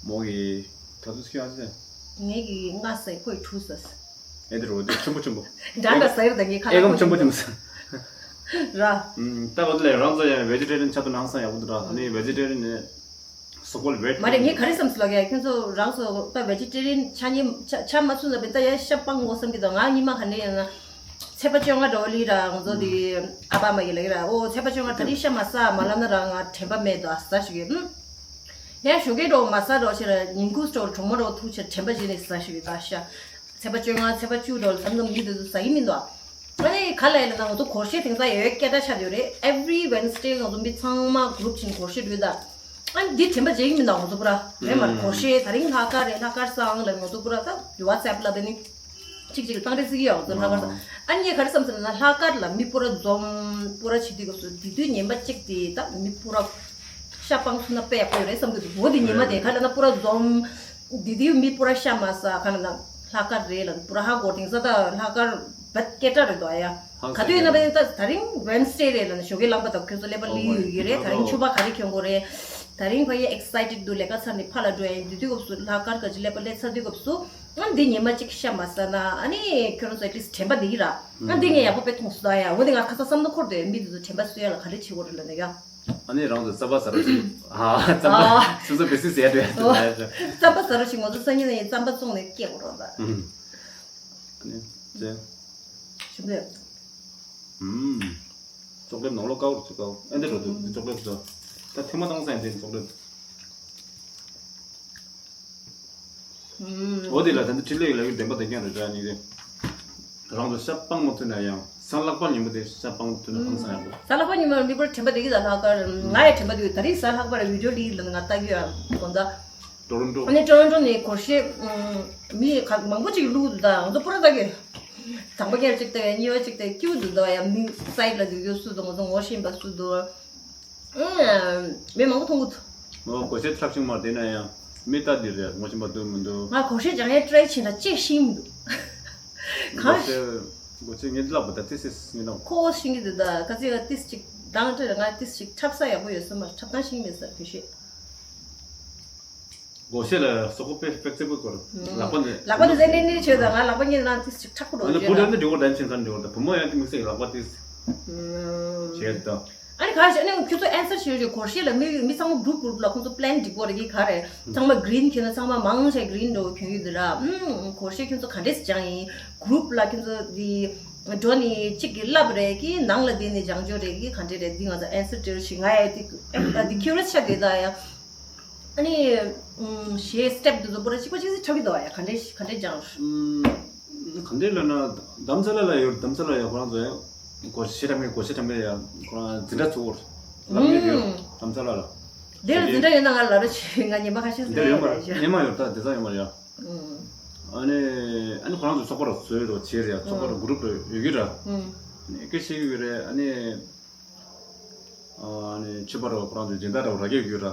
མོག་གི་ག་ཚོད་ཁྱོད་ཨ་ཅེ། ངེད་ཀྱི་ལྔ་ཟས་ཁོས་དྲུག་ཟས། ཨེ་འདི་རོ་འདི་ཆེན་པོ་ཆེན་པོ། འདྲ་འདྲ་ཟས་ཡོད་ད་ངས་ཁ་ལག་ཨེ་གམ་ཆེན་པོ་ཆེན་པོ་ཟས། ར། ད་འོ་དེ་ལས་རང་ཚོ་ཡང་བེ་ཇི་ཊེ་རི་ཡན་ཆགས་དུ་ནང་སང་ཡག་པོ་འདུག་ར། ཨ་ནི་བེ་ཇི་ཊེ་རི་ཡན་ནས། སོག་པོ་ལ་བེད། མ་རེད། ངས་ག་རེ་བསམ་སོང་ལབ་ཀྱི་ཡ། ཁྱོད་ཚོ་རང་ཚོ་ད་བེ་ཇི་ཊེ་རི་ཡན་ཆ་མཉམ་ཆ་ཆ་མ་ཚུད་ན་བས་ད་ཡ་ཤ་སྤང་དགོས་བསམ་གྱི་འདུག་ང་གཉིས་མ་ག་ནས་ཡིན་ན་ཚེས་པ་བཅོ་ལྔ་འགྲོ་ལི་ར་ང་ཚོ་དེ་ཨ་ཕ་མ་གི་ལབ་ཀྱི་ར། ཨོ་ཚེས་པ་བཅོ་ལྔ་ད་རིང་ཤ་མ་ཟ་མ་ལབ་ན་ར་ང་དྲན་པ་མེད་དོ་ཨ་ཟ་ཞུ་གི་ཧུམ། ཡང་ཞོགས་ཀས་འགྲོ་མ་ཟ་འགྲོ་ཕྱིར་ཉིན་གུང་འགྲོ་གྲོག་མོ་འགྲོ་ཐུག་ཕྱིར་དྲན་པ་བརྗེད་ནས་ཟ་ཞུ་གི་ད་ཤ། ཚེས་པ་བཅོ་ལྔ་ཚེས་པ་བཅུ་འགྲོ་ལ་མཚམས་མཚམས་མི་དེ་ཚོ་ཟ་གི་མི་འདུག་ཨ་ནི་ག་ལ་ཡིན་ན་ང་ཚོ་སྒོར་གཞས་དེང་སང་ཡོད་སྐད་གྲགས་ཆགས་ཡོད་རེད། Every Wednesday ང་ཚོ་མི་ཚང་མ་གུ་རུབ་ཕྱིན་སྒོར་གཞས་འགྲོ་ད། ཨ་ནི་འདི་དྲན་པ་བརྗེད་ཀྱི་མི་འདུག་ང་ཚོ་པུ་ར་རེད་མ་རེད། སྒོར་གཞས་ད་རིང་ལྷག་དཀར་རེད། ལྷག་དཀར་སང་ལ་ང་ཚོ་པུ་ར་ད་WhatsApp ལ་དེ་ནི་གཅིག་གཅིག་ལ་བཏང་རེས་སི་གི་ཡོད་ང་ཚོ་ལྷག་དཀར་སང་། ཨ་ནི་ངས་ག་རེ་བསམ་ཟེར་ན་ལྷག་དཀར་ལ་མི་པུ་ར་འཛོམས་པུ་ར་བྱེད་དུས་སྐབས་སུ་དེ་དུས་ཉི་མ་གཅིག་དེ་ད་མི་པུ་ར་ཤ་སྤང་ཐུབ་ན་དཔེ་ཡག་པོ་ཡོད་རེད་བསམ་གི་འདུག་འོ་དེ་ཉི་མ་དེ་ག་ལ་ན་པུ་ར་འཛོམས། དེ་དུས་མི་པུ་ར་ཤ་མ་ཟ་ག་ལ་ན་ལྷག་དཀར་རེད་ལ་པུ་ར་ཧ་གོ་དེང་སང་ད་ལྷག་དཀར་བད་སྐད་གྲགས་རེད་དོ་ཨ་ཡ། ག་དུས་ཡིན་ན་བས་ད་ད་རིང་Wednesday རེད་ལ་ན་ཞོགས་ཀས་རླངས་པ་དང་ཁྱོད་ཚོ་ཀླད་པ་ལི་ཡོད་ཀྱི་རེད། ད་རིང་ཕྱུ་པ་ག་རེ་གྱོན་དགོས་རེད། ད་རིང་ཕ་ཡི་excited འདུག་ལས་ཀ་ཚར་ནས་ཕ་ལ་འགྲོ་ཡ་ཡིན། དེ་དུས་སྐབས་སུ་ལྷག་དཀར་ག་ཅི་ཀླད་པ་ལས་ཚར་དུས་སྐབས་སུ་ཨ་འདི་ཉི་མ་གཅིག་ཤ་མ་ཟ་ན་ཨ་ནི་ཁྱོད་རང་ཚོ་at least དྲན་པ་འདི་ཡིན་ར། ཨ་འདི་ངས་ཡག་པོ་དཔེ་མཐོང་སོང་ད་ཡ། འོ་འདི་ང་ཁ་སང་བསམ་བློ་འཁོར་འདུག་ཡ། མི་འདི་ཚོ་དྲན་པ་གསོ་ཡ་ལ་ག་རེ་བྱེད་དགོས་རེད་ལབ་ན་ཡ། ཨ་ནི་རང་ཚོ་རྩམ་པ་ཟ་རོགས་ཞིག་ཨ་རྩམ་པ་ཨ། སོ་སོ་བེ་སི་ཟེར་འདྲ་ཨོ། རྩམ་པ་ཟ་རོགས་ཞིག་ང་ཚོ་སང་ཉིན་ནས་རྩམ་པ་བཙོང་ནས་སྐྱེ་དགོས་རོགས་ད། ཨུམ། ཨ་ནི་ཙེ། ཞིམ་པས། ཨུམ། ཅོག་ལེབ་ནང་ལོགས་དཀར་པོ་ཅིག་དཀར་པོ་ཨེ་འདྲ་འགྲོ་འདུག་འདི་ཅོག་ལེབ་ཚོ། ད་ཐེངས་མ་བཏང་ས་ཡིན་དེ་ཅོག་ལེབ། ཨུམ། འོ་དེ་ལ་ད་ནི་འཕྲིན་ལས་ལ་ཡོད་བདེན་པ་དེ་ཀྱང་རེད་འདྲ་ནི་རེད། རང་ཚོ་ཤ་སྤང་མ་ཐུབ་ན་ཡང་སང་ལྷག་པར་ཉིན་མོ་དེ་ཤ་སྤང་ཐུབ་ན་ཧང་སང་ཡག་པོ། གཟའ་ལྷག་པ་ཉིན་མོ་མི་བར་དྲན་པ་བདེ་གི། གཟའ་ལྷག་པར་ང་ཡང་དྲན་པ་བདེ་གི། ད་རིང་གཟའ་ལྷག་པར་བི་ཌིའོ་ལི་ལ་ང་ལྟ་གི་ཡ་དགོང་ད། ཊོ་རོན་ཊོ། ཨ་ནི་ཊོ་རོན་ཊོ་ནས་སྒོར་གཞས་མི་ག་མང་པོ་ཅིག་བླུགས་འདུག་ད་ང་ཚོ་པུ་ར་ད་གི། དང་པོ་ཁྱེར་གཅིག་ལྟ་བས་གཉིས་པ་གཅིག་ལྟ་སྐྱིད་པོ་འདུག་ད་ཡ་མི་སའིཌ་ལ་འཛུལ་རྒྱུ་སུ་འདུག་ང་ཚོ་ངོ་ཤེས་པ་སུ་འདུག་ཨུམ། མི་མང་པོ་མཐོང་གི་འདུག་ཨོ་སྒོར་གཞས་འཁྲབ་ཤིང་མ་བསྡད་ན་ཡང་མི་ལྟ་འདི་རེད། ངོ་ཤེས་པ་འདུག་མི་འདུག་ང་སྒོར་གཞས་སྦྱང་ཡས་ཊ་རའི་བྱས་ན་ཅི་ཤེས་མི་འདུག་གང་། སྒོར་གཞས་སྒོར་གཞས་ངས་འདི་ལབ་པ་ད་ཏི་སིས་ངས་ན། ཁོ་བོ་ཤེས་ཀྱི་འདུག་ད་ག་ཚོད་ཡ་ཏིས་ཅིག་དང་ཏི་ང་ཏིས་ཅིག་འཁྲབ་ས་ཡག་པོ་ཡོད་ས་མ་རེད། འཁྲབ་སྟངས་ཤེས་མེད་ས་བོད་གཞས། སྒོར་གཞས་ལ་སོག་པོ་དཔེ་ཧྥེག་སི་བལ་སྐོར། ལག་པ་ནི་ལག་པ་ནི་ཟེར་ནི་ནི་བྱོས་དང་ང་ལག་པ་ཉིད་ནང་ཏིས་ཅིག་འཁྲབ་ཁོ་འགྲོ་ཨ་ནི་བྱོས་བུ་ལ་དང་། ནི་འགྲིག་གོ་དན་ཆེན་ཚར་འགྲིག་གོ་དང་བུ་མོ་ཡང་ཏི་མི་སེ་ལག་པ་ཏིས་བྱས་དང་། ཨ་ནི་ག་ཞེ་ནས་ཁྱོད་ཚོ་ཨན་སར་བྱེད་རེད། སྒོར་གཞས་ལ་མི་མི་ཚང་མ་གུ་རུབ་གུ་རུབ་ལ་ཁོང་ཚོ་པི་ལན་སྒྲིག་གོ་རེད་ཀི་ག་རེད། ཚང་མ་གི་རིན་ཁྱོད་ཚོ་ཚང་མ་མང་ཆེ་གི་རིན་འགྲོ་གྱོན་ཡོད་འདི་ར། ཨུམ། སྒོར་གཞས་ཁྱོད་ཚོ་ག་འདྲས་སྦྱང་ཡིན། གུ་རུབ་ལ་ཁྱོད་ཚོ་འདི་འགྲོ་ནི་གཅིག་གི་ལབ་རེད་ཀི་ནང་ལ་བསྡད་ནས་སྦྱང་འཇོག་རེད་ཀི་ག་འདྲས་རེད། འདི་ང་ཚོ་ཨན་སར་སྤྲད་རོགས་ཞིག་ང་ཡ་འདི་འདི་ཁྱོད་ར་ཆ་དེ་ད་ཡ། ཨ་ནི། ཨུམ། གཞས་སི་ཊེབ་འདི་ཚོ་པོ་ར་གཅིག་པ་གཅིག་སེ་འཁྲབ་ཀྱི་འདུག་ཡ། ག་འདྲས་ག་འདྲས་སྦྱང་། ཨུམ། ག་འདྲས་ལབ་ན་དྷ་རམ་ས་ལ་ལ་ཡོད། དྷ་རམ་ས་ལ་ཡ་ཁོ་རང་ཚོ་ཡ་སྒོར་གཞས་འཁྲབ་མཁན་སྒོར་གཞས་འཁྲབ་མཁན་ཡ་ཁོ་རང་འཛིན་གྲྭ་ཚུགས་ལབ་མཁན་ཡོད། ཨུམ། དྷ་རམ་ས་ལ་ལ། དེ་ལ་འཛིན་གྲྭ་ཡོད་ན་ང་ལ་རོ་ཆེ་ང་ཉི་མ་ཁ་ཤས་འདིར་ཡོད་མ་རེད། ཉི་མ་ཡོད་ད་དེ་ཚ་ཡོད་མ་རེད་ཡ། ཨུམ། ཨ་ནི་ཨ་ནི་ཁོ་རང་ཚོ་ཚོགས་པ་ར་བཟོས་རོགས་བྱས་རེད་ཡ། ཚོགས་པ་ར་གུ་རུབ་ར་ཡོད་ཀྱི་ར། ཨུམ། ཨ་ནི་སྐད་ཆ་བཤད་ཀྱི་ཡོད་རེད། ཨ་ནི། ཨ་ནི་ཕྱུ་པ་ར་ཁོ་རང་ཚོའི་སྦྱིན་བདག་ར་ར་གས་ཡོད་ར།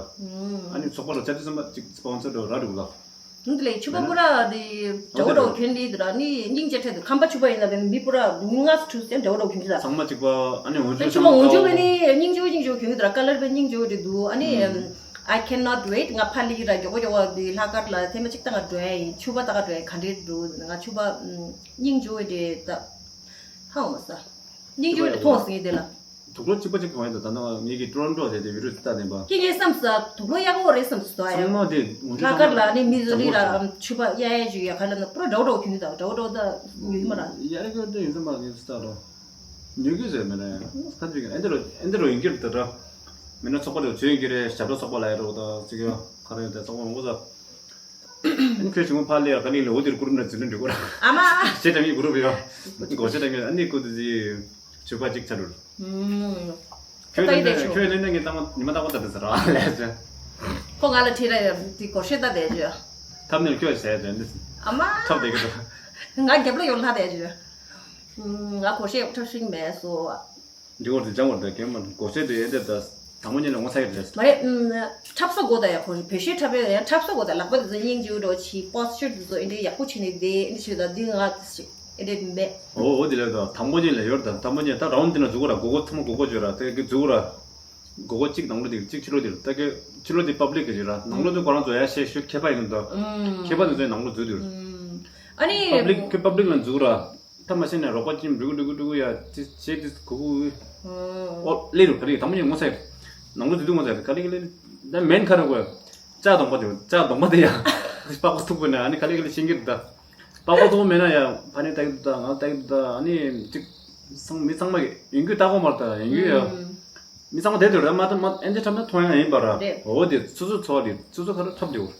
ཨ་ནི་ཚོགས་པ་ར་ཆ་ཚང་མ་གཅིག་སྤོན་སར་ར་ར་འདུག་ལ། འདི་ལས་ཕྱུ་པ་པོ་ར་དེ་འདྲ་བོ་འདྲ་བོ་གྱོན་ལི་འདི་ར་ནི་སྙིང་རྗེ་ཕྲད་དུ་ཁམས་པ་ཕྱུ་པ་ཡིན་ན་དེ་མི་པོ་ར་མི་ལྔ་དྲུག་ཅན་འདྲ་བོ་འདྲ་བོ་གྱོན་གྱི་ད། ཚང་མ་གཅིག་པ་ཨ་ནི་འོན་ཆུ་ཕྱུ་པ་འོན་ཆུ་བས་ནི་སྙིང་རྗེ་སྙིང་རྗེ་གྱོན་གྱི་ད་ར། ཀ་ལར་བས་སྙིང་རྗེ་འདི་འདུག་ཨ་ནི། I cannot wait ང་ཕ་ལི་ར་མགྱོགས་པོ་མགྱོགས་པོ་འདི་ལྷག་དཀར་ལ་ཐེངས་མ་གཅིག་ད་ང་འགྲོ་ཡ་ཡིན། ཕྱུ་པ་ད་ག་འགྲོ་ཡ་ག་འདྲས་འདུག་ང་ཕྱུ་པ་སྙིང་རྗེ་འདི་ད་ཧང་བ་ས། སྙིང་རྗེ་འདི་མཐོང་སྲིད་དེ་ལ། དུག་ལོག་གཅིག་པ་གཅིག་གང་ཡིན་ད། ད་ནང་ངེད་ཀྱི་ཊོ་རོན་ཊོ་དེ་དེ་བི་རུ་ཏི་ད་ནས་པ། ཁྱེད་ངའི་བསམ་ས་དུག་ལོག་ཡག་པོ་རེད་བསམ་སོང་ཡ། ཚང་མ་དེ་ངོ་ལྷག་དཀར་ལ་ནི་མི་བཟོ་ལི་ར་ཕྱུ་པ་གཡའ་གཡའ་ཞིག་ཡ་ག་ལ་ན་པུ་ར་འདྲ་བོ་འདྲ་བོ་གྱོན་གྱི་ད་འདྲ་བོ་འདྲ་བོ་ད་ཉོ་གི་མ་ར། ཡ་རེ་གི་འདྲ་ཡིན་ཙམ་པ་ངས་སི་ད་རོ། ཉོ་གི་ཟེར་མེད་ན་ཡ་ཁ་ཅིག་ཨེ་འདི་རོ་ཨེ་འདི་རོ་ཡིན་གྱི་རེད་ད་ར། མེད་ན་ཚོགས་པ་རེ་བྱོས་ཡིན་གྱི་རེད། ཞབས་བྲོ་ཚོགས་པ་ལ་ཡ་རོ་ད་ཅིག་ཡ་ག་རེ་ཡོད་ད་ཚོགས་པ་མང་པོ་ད། ཨ་ནི་ཁྱོད་ཆུང་མ་ཕར་ལས་ཡར་ག་ལིང་ལས་འོ་དེར་ཀུ་རུབ་ན་འཛིན་གྲྭ་འགྲིག་གོ་ར། ཨ་མ། ཞེ་དྲག་མི་ཀུ་རུབ་ཡོད། སྒོ་ཞེ་དྲག་མི་ཨ་ནི་ཀུ་དུ་ཟི། ཕྱུ་པ་གཅིག་ཆ་རུ། ཁྱོད་ལེན་ན་ཁྱོད་ལེན་ན་ངས་ཏག་མ་ཉི་མ་ཏག་མ་ཏག་ཏག་ཟེར་ར་ལས་ཟེར། ཁོ་ང་ལ་ཁྲིད་ར་ཡོད་དེ་སྒོ་ཞེ་ཏག་དེ་ཅོ། ཐབ་ནས་ཁྱོད་ཟེར་དོན་དེ། ཨ་མ། ཐབ་དེ་གི་འདུག་ང་རྒྱབ་ལ་ཡོང་ལྷ་དེ་ཅོ། ང་སྒོ་ཞེ་འཁྲབ་ཤེས་མེད་སོ། འདི་བར་དུ་སྦྱང་བར་དུ་གེམ་མར་སྒོ་ཕྱེ་དུ་ཡོད་དེ་ད་དང་པོ་ཉིད་ལ་ངོ་ཚ་ཡོད་རེད། མ་རེད། འཁྲབ་ས་དགོས་ད་ཡ་ཁོ་བེད་སྤྱོད་འཁྲབ་ཡ་ཡང་འཁྲབ་ས་དགོས་ད། ལག་པ་དེ་ཚོ་སྙིང་རྗེ་བོ་འདྲ་བོ་བྱེད། པོ་སི་ཅར་དེ་ཚོ་ཨེ་འདྲའི་ཡག་པོ་བྱེད་ནས་བསྡད་ཨེ་འདྲ་བྱེད་ད་འདི་ང་དེ་ཞིག་ ཨེ་འདྲས་མེད། འོ་འོ་དེ་ལས་ད་དང་པོ་ཉིད་ལ་ཡོད་ད། དང་པོ་ཉིད་ད་རའུན་དེ་ན་འཛུགས་ར་སྒོར་སྒོར་ཚང་མ་སྒོར་སྒོར་བརྗོད་ར་དེ་གི་འཛུགས་ར། སྒོར་སྒོར་གཅིག་ནང་ལོགས་དེ་གཅིག་ཕྱི་ལོགས་དེ་ད་གི་ཕྱི་ལོགས་དེ་པབ་ལིག་གི་བརྗོད་ར་ནང་ལོགས་དེ་ཁོ་རང་ཚོ་ཡ་ཤེས་ཤུགས་ཁྱད་པར་ཡིན་ད། ཁྱད་པར་དེ་ཚོའི་ནང་ལོགས་འཛུགས་དུས། ཨ་ནི་པབ་ལིག་གི་པབ་ལིག་ལ་འཛུགས་ར། ཐ་མ་ཤེས་ནས་རོགས་པ་ཅིན་འབྲུ་གུ་འབྲུ་གུ་འབྲུ་གུ་ཡ་ཅི་བྱེད་དེ་གུ་གུ། ཨོ་ལེ་རུ་ག་རེ་དང་པོ་ཉིད་ངོ་ཚ་ཡ། ནང་ལོགས་དེ་དུས་ངོ་ཚ་ཡ་ག་ལེ་ག་ལེ། ད་མེན་ཁ་ར་གོ་ཡ། ལྕགས་གདོང་པ་དེ་ལྕགས་གདོང་པ་དེ་ཡ། པགས་པ་མཐུག་པོ་ནས་ཨ་ནི་ག་ལེ་ག་ལེ་ཤིང་གིར་ད། པགས་པ་མཐུག་པོ་མེད་ན་ཡ་ཕ་ནི་ལྟ་གི་འདུག་ད་ང་ལྟ་གི་འདུག་ད་ཨ་ནི་ཅིག་ཚང་མི་ཚང་མ་གི་ཡིན་རྒྱུ་ལྟ་གོ་མ་རེད་ད་ཡིན་རྒྱུ་ཡ། མི་ཚང་མ་དེ་དུས་ར་མ་ད་མ་ཨེ་འདྲ་འཁྲབ་ན་མཐོང་ཡ་ཡིན་པ་ར། རེད། འོ་དེ་སོ་སོ་ཚོ་བ་དེ་སོ་སོ་ག་ར་འཁྲབ་དེ་འོ།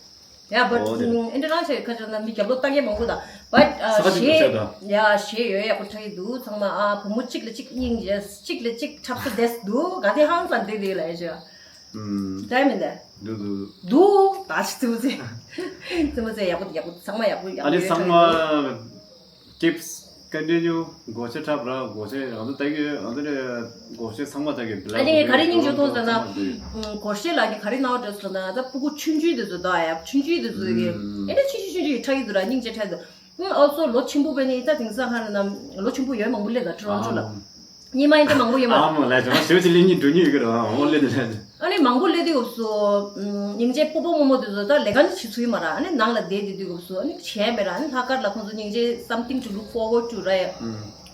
ཡ་but འོ་དེ་རེད། ཨེ་འདྲ་རང་ཞིག་ཁ་ཆག་ན་མི་རྒྱབ་ལོག་ལྟ་མཁན་མང་པོ་ད། But ས་ཁ་ཅིག་ཞེ་ཏུ་བཤད་ད། ཡ་ཞེ་ཡོད་ཡག་པོ་ཆགས་ཀྱི་འདུག་ཚང་མ་ཨ་བུ་མོ་གཅིག་ལ་གཅིག་སྙིང་རྗེ་གཅིག་ལ་གཅིག་འཁྲབ་ས་བསྡད་འདུག་ག་དེ་ཧང་སང་བསྡད་འདུག་ལ་ཡ་ཞེ། ཨུམ། ད་མི་འདུག་འདུག་འདུག་འདུག་ད་ཅི་ཙི་མོ་ཙི། ཙི་མོ་ཙི་ཡག་པོ་ཡག་པོ་ཚང་མ་ཡག་པོ་ཡག་པོ་ཨ་ནི་ཡོད་ཚང་ཆགས་ཀྱི་འདུག་མ། Keeps continue སྒོར་གཞས་འཁྲབ་ར་སྒོར་གཞས་ང་ཚོ་ལྟ་གི་ང་ཚོ་ནས་སྒོར་གཞས་ཚང་མ་ལྟ་གི་ཨ་ནི་ག་རེ་སྙིང་རྗེ་མཐོང་ཟེར་ན། སྒོར་གཞས་ལ་གི་ག་རེ་ནའོ་ཌེ་ཡེ་ཟེར་ན་ད་སྤུ་གུ་ཆུང་ཆུང་དེ་ཚོ་ད་ཡ་ཆུང་ཆུང་དེ་ཚོ་གི་ཨ་ནི་ཆུང་ཆུང་ཆུང་ཆུང་ཡི་ཁྲག་གི་འདུག་ར་སྙིང་རྗེ་ཁྲག་གི་འདུག་ཨ་ཨོལ་སོ་ལོ་ཆེན་པོ་བས་ནི་ད་དེང་སང་ཧ་ན་ལོ་ཆེན་པོ་ཡོད་མང་པོ་སླེབས་ད་ཊོ་རོན་ཊོ་ལ། ཉི་མ་ཡིན་ད་མང་པོ་ཡོད་མ་རེད། ཨ་མ་ལ་ཅང་ཞེ་པོ་ཅིག་སླེབས་སྙིང་འདོད་སྙིང་ཡོད་གི་རེད། ཨ་མ་སླེབས་དེ་ལ། ཨ་ནི་མང་པོ་སླེབས་དུས་སྐབས་སུ། ཨམ། སྙིང་རྗེ་སྤོ་བོ་རྨོ་མོ་དེ་ཚོ་ད་ལས་ཀ་ནི་བྱེད་ཚུལ་མ་ར་ཨ་ནི་ནང་ལ་བསྡད་དེ་དུས་སྐབས་སུ་ཨ་ནི་བྱས་མེད་ར་ཨ་ནི་ལྷག་དཀར་ལ་ཁོང་ཚོ་སྙིང་རྗེ་something to look forward to ར་ཡ།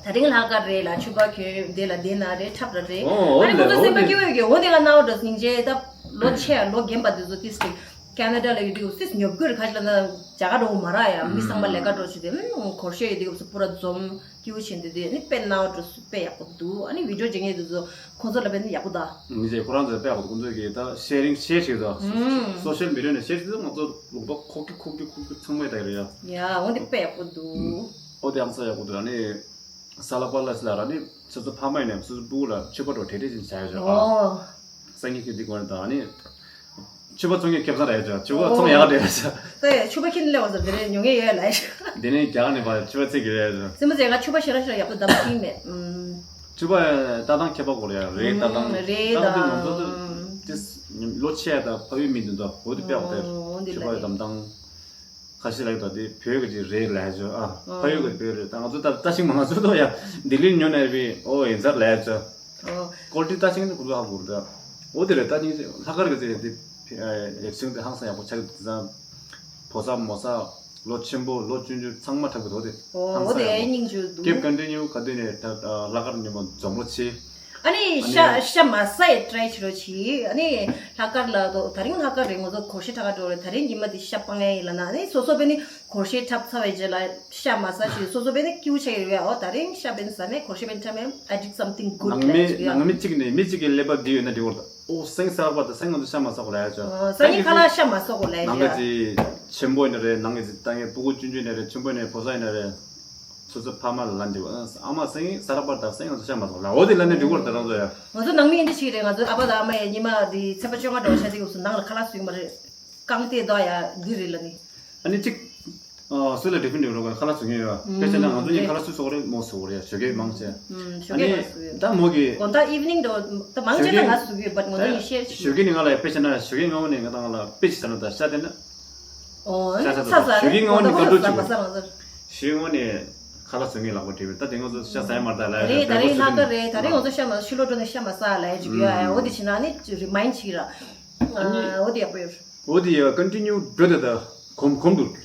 ད་རིང་ལྷག་དཀར་རེད་ལ་ཕྱུ་པ་གྱོན་དེ་ལ་བསྡད་ན་རེད་འཁྲབ་ར་རེད། ཨོ་ཨ་ནི་ཁོང་ཚོ་སེམས་པ་སྐྱིད་པོ་ཡོད་ཀྱི་འོ་དེ་ག་ནའོ་ཌེ་ཡེ་སྙིང་རྗེ་ད་ལོ་ཆེ་ལོ་རྒན་པ་དེ་ཚོ་ཏིས་ཏིག་ཁེ་ན་ཌ་ལ་ཡོད་དུས་སྐབས་སུ་ཉོབ་དགོས་རེད་ཁ་ཅིག་ལ་ན་རྒྱ་གར་འགྲོ་མ་ར་ཡ་མི་ཚང་མ་ལས་ཀ་འགྲོ་བྱེད་དེ་ཨམ་སྒོར་གཞས་ཡོད་དུས་སྐབས་སུ་པུ་ར་འཛོམས། སྐྱིད་པོ་བྱེད་འདི་དེ་ནི་དཔེ་ནའོ་ཌེ་ཡེ་དཔེ་ཡག་པོ་འདུག་ཨ་ནི་བི་ཌི་ཡོ་བྱེད་མཁན་དེ་ཚོ་ཁོང་ཚོ་ལ་དཔེ་ནི་ཡག་པོ་ད། མི་ཚེ་ཁོ་རང་ཚོ་དཔེ་ཡག་པོ་འདུག་ཁོང་ཚོས་ཀྱི་ད་ཤེ་རིང་ཤེར་བྱེད་དོ། ཨུམ། སོ་ཤལ་མི་ཌི་ཡ་ནས་ཤེར་བྱེད་དུས་ང་ཚོ་ལུང་པ་ཁོག་ཁྱུག་ཁོག་ཁྱུག་ཁོག་ཁྱུག་ཚང་མས་ད་གི་རེད་ཡ། ཡ་འོ་དེ་དཔེ་ཡག་པོ་འདུག་ཨོ་དེ་ཨང་ས་ཡག་པོ་འདུག་ཨ་ནི་ས་ལ་པ་ལ་སི་ལ་ར་ནི་སོ་སོ་ཕ་མ་ཡིན་ནས་སོ་སོ་སྤུ་གུ་ལ་ཕྱུ་པ་འགྲོ་དེ་དེ་བཞིན་བྱ་ཡ་བྱ་ཨ། ཨོ། སང་ཉིན་ཁྱེད་འདི་གོ་ནས་ད་ཨ་ནི། ཕྱུ་པ་བཙོང་མཁན་ཁེ་བཟང་རེད་ཅག་ཕྱུ་པ་བཙོང་ཡག་རེད་ཅག་ད་ཡ་ཕྱུ་པ་ཁྱེར་སླེབས་པ་ཚོ་དེ་རིང་ཉོ་མཁན་ཡོད་ལ་ཡ། དེ་ནས་རྒྱ་གར་ནས་ཕར་ཕྱུ་པ་བཙལ་གི་རེད་ཅག་སེམས་པ་ཟེར་ག་ཕྱུ་པ་ཞེ་དྲག་ཞེ་དྲག་ཡག་པོ་བདམས་ཀྱིན་མེད། ཨུམ། ཕྱུ་པ་ལྟ་སྟངས་ཁྱད་པར་གོ་རེད་ཡ་རེད་ལྟ་སྟངས་རེད་ལྟ་སྟངས་དེ་ང་ཚོ་ད་ད་ལོ་ཆེ་ཡ་ད་ཕ་ཡུལ་མི་འདུག་ད་འོ་དེ་དཔེ་ཡག་པོ་རེད། ཨོ་འདི་ཕྱུ་པ་ལ་ཡི་རེད། བདམས་སྟངས། ཁ་ཤས་ལ་ཡོད་ད་དེ་བོད་ཀྱི་ཅིག་རེད་ལབ་ཡ་ཅིག་ཨ། ཨ། ཕ་ཡུལ་གྱི་བོད་རེད་ད་ང་ཚོ་ད་ལྟ་ཞིང་མ་ང་ཚོ་ད་ཡ་ལྡི་ལིར་ཉོ་ནས་བི་ཨོ་ཡིན་ཚར་ལབ་ཡ་ཅིག་ཨོ། ཀོ་ལི་ཊི་ལྟ་ཞིང་ནི་ཁོ་ཚོ་ཧ་གོ་རེད་ད། འོ་དེ་རེད་ད་ཅིང་ཅིག་ལྷག་དཀར་གྱི་ཅིག་དེ་ལེགས་ཤོམ་དེ་ཧང་སང་ཡག་པོ་ཆགས་ཀྱི་འདུག་ཙང་། ཕོ་གསར་མོ་གསར་ལོ་ཆེན་པོ་ལོ་ཆུང་ཆུང་ཚང་མ་འཁྲབ་ཀྱི་འདུག་དེ་ཨོ་ཧང་འོ་སང་དེ་ཡག་པོ། སྙིང་རྗེ་འདུག Keep continue ག་དུས་ནས་ད་ལྷག་དཀར་ཉིན་མོ་འཛོམས་རོགས་བྱེད། ཨ་ནི་ཨ་ནི་ཤ་ཤ་མ་ཟ་ཡི་ཊི་རའི་བྱེད་རོགས་གྱིས། ཨ་ནི་ལྷག་དཀར་ལ་དོ་ད་རིང་ལྷག་དཀར་རེད་ང་ཚོ་སྒོར་གཞས་འཁྲབ་ག་འགྲོ་རེད་ད་རིང་ཉི་མ་འདི་ཤ་སྤང་ཡ་ཡིན་ལབ་ན་ཨ་ནི་སོ་སོ་བས་ནི་སྒོར་གཞས་འཁྲབ་ཚར་བའི་རྗེས་ལ་ཤ་མ་ཟ་ཞིག་སོ་སོ་བས་ནི་སྐྱིད་པོ་ཆགས་ཡོད་རེད། ཨོ་ད་རིང་ཤ་བས་ནི་ཟ་མེད་སྒོར་གཞས་བས་ནི་འཁྲབ་མེད། I did something good ནང་མི་ལབ་ཅིག་ཡ། ནང་མི་གཅིག་ནས་མི་གཅིག་གི་ཀླད་པ་འདི་ཡོད་ན་འགྲིག་གོ་རེད་ད། ཨོ་སང་ཉིན་གསར་པ་དང་སང་ཉིན་ང་ཚོ་ཤ་མ་ཟ་གོ་ལབ་ཡ་ཅོ། ཨོ་སང་ཉིན་ཁ་ལག་ཤ་མ་ཟ་གོ་ལབ་ཡ་ཅོ། ནང་གི་ཅིག་ཆེན་པོ་ཡིན་ན་རེད་ནང་གི་ཅིག་ལྟ་མཁན་སྤུ་གུ་ཆུང་ཆུང་ཡིན་ན་རེད་ཆེན་པོ་ཡིན་ན་རེད་ཕོ་གསར་ཡིན་ན་རེད། སོ་སོ་ཕ་མ་ལ་ལབ་འདི་བ་ཨ་མ་སང་ཉིན་གསར་པ་དང་སང་ཉིན་ང་ཚོ་ཤ་མ་ཟ་གོ་ལབ་འོ་དེ་ལབ་ནས་འགྲིག་གོ་རེད་ད་རང་ཚོ་ཡ། ང་ཚོ་ནང་མི་ཡིན་འདི་ཞིག་རེད་ང་ཚོ་ཨ་ཕ་དང་ཨ་མ་ཡ་ཉི་མ་འདི་ཚེས་པ་བཅོ་ལྔ་འགྲོ་ཆ་འདི་ཡོད་སོ་ནང་ལ་ཁ་ལག་བཟོ་གི་མ་རེད། རྐང་སྟེ་ད་ཡ་འདི་རེད་ལ་ནི། ཨ་ནི་གཅིག་ཨ་སུ་ལ་ཌི་ཕན་ཌི་རོགས་ཁ་ལག་བཟོ་མཁན་ཡོད། དཔེ་བྱས་ན་ང་ཚོ་གཉིས་ཁ་ལག་སུ་བཟོ་གི་རེད་མོ་བཟོ་གི་རེད་ཞོགས་ཀས་མང་ཆེ། ཞོགས་ཨ་ཀས་ནི་ང་བཟོ་གི་ད་མོ་གི་དགོང་དག་ཨིབ་ནིང་དུ་ད་མང་ཆེ་ད་ང་བཟོ་གི་བཊ་ང་ཚོ་གཉིས་ཤེར་བྱེད། ཞོགས་ཀས་ནི་ང་ལ་དཔེ་བྱས་ན་ཞོགས་ཀས་སྔ་མོ་ནས་ང་དང་ང་ལ་དཔེ་ཅིག་བྱས་ན་ད་ཤ་དེ་ན། ཨོ་ཤ་ཤ་ད་ད་ཞོགས་ཀས་སྔ་མོ་ནས་དགའ་སྤྲོ་བྱེད་དགོས། ཞོགས་ཀས་སྔ་མོ་ནས་ཁ་ལག་བཟོ་མཁན་ལག་པ་བྲིས་པས་ད་དེ་ང་ཚོ་ཤ་ཟ་ཡ་མ་རེད་ད་ལ་ཡ་རེད་ད་རེད་ལྷག་དཀར་རེད་ད་རེད་ང་ཚོ་ཤ་མ་ཕྱི་ལོགས་འགྲོ་ནས་ཤ་མ་ཟ་ལ་ཡ་ཅིག་ཡོད་ཨ་འོ་དེ་བྱས་ན་ནི་རི་མ་ཡིན་བྱེད་ར། ཨ་ནི་འོ་དེ་ཡག་པོ་ཡོད། འོ་དེ་ཡ་ཀོན་ཊི་ནིའུ་འགྲོ་དེ་ད་གོམ་གོམ་འདུག་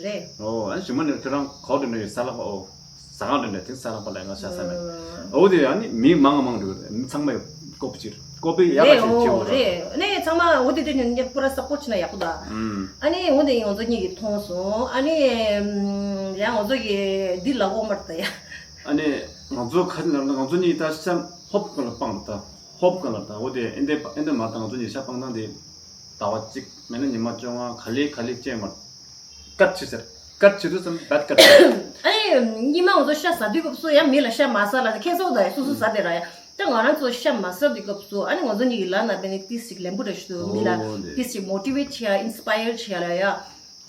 རེད། ཨོ་ཨ་ནི་ཞུ་མ་ནི་ཁྱོད་རང་ག་པར་འགྲོ་ནས་ཡོད་ཟ་ལག་པ་ཨོ་ཟ་ཁང་འགྲོ་ནས་དེང་ཟ་ལག་པ་ལ་ང་ཤ་ཟ་མེད། ཨོ་དེ་ཨ་ནི་མི་མང་མང་འགྲོ་རེད་མི་ཚང་མ་ཡོད་ཀོ་པི་ཅིར་ཀོ་པི་ཡག་རེད་ག་ཞིག་ཅིག་ཨོ་ཡོད་རེད། རེད་ནས་ཚང་མ་འོ་དེ་དེ་ནས་ངས་པུ་ར་སབ་པོར་ཊི་བྱེད་ན་ཡག་པོ་ད། ཨ་ནི་འོ་དེ་ང་ཚོ་གཉིས་ཀྱིས་མཐོང་སོང་ཨ་ནི་ཡང་ང་ཚོ་གི་འདི་ལ་ཨོ་མར་ད་ཡ། ཨ་ནི་ང་ཚོ་ཁ་ཅིག་ལ་ང་ཚོ་གཉིས་ད་ཤ་ཧོབ་ག་ལ་སྤང་ད་ཧོབ་ག་ལ་ད་འོ་དེ་ཨེ་འདེ་ཨེ་འདེ་མ་ད་ང་ཚོ་གཉིས་ཤ་སྤང་སྟངས་དེ་ཟླ་བ་གཅིག་མེད་ན་ཉི་མ་བཅོ་ལྔ་ག་ལེ་ག་ལེ་ཅན་མར། ཀཊ་བྱེད་ཟེར། ཀཊ་བྱེད་དུས་ཙམ་བད་ཀཊ་བྱེད། ཨ་ནི་ཉི་མ་ང་ཚོ་ཤ་ཟ་དུས་སྐབས་སུ་ཡང་མི་ལ་ཤ་མ་ཟ་ལ་ཁྱེད་ཚོ་ད་སོ་སོ་ཟ་དེ་ར་ཡ། ད་ང་རང་ཚོ་ཤ་མ་ཟ་དུས་སྐབས་སུ་ཨ་ནི་ང་ཚོ་གཉིས་ཀྱི་ལ་ན་བས་ནི་ཏིས་ཅིག་ལན་པོ་རེ་ཞུ་དུ་མི་ལ་ཨོ་ལེ། ཏིས་ཅིག་མོ་ཊི་ཝེཊ་བྱེད་ཡ་ཨིན་སི་པ་ཡར་བྱེད་ཡ་ལ་ཡ།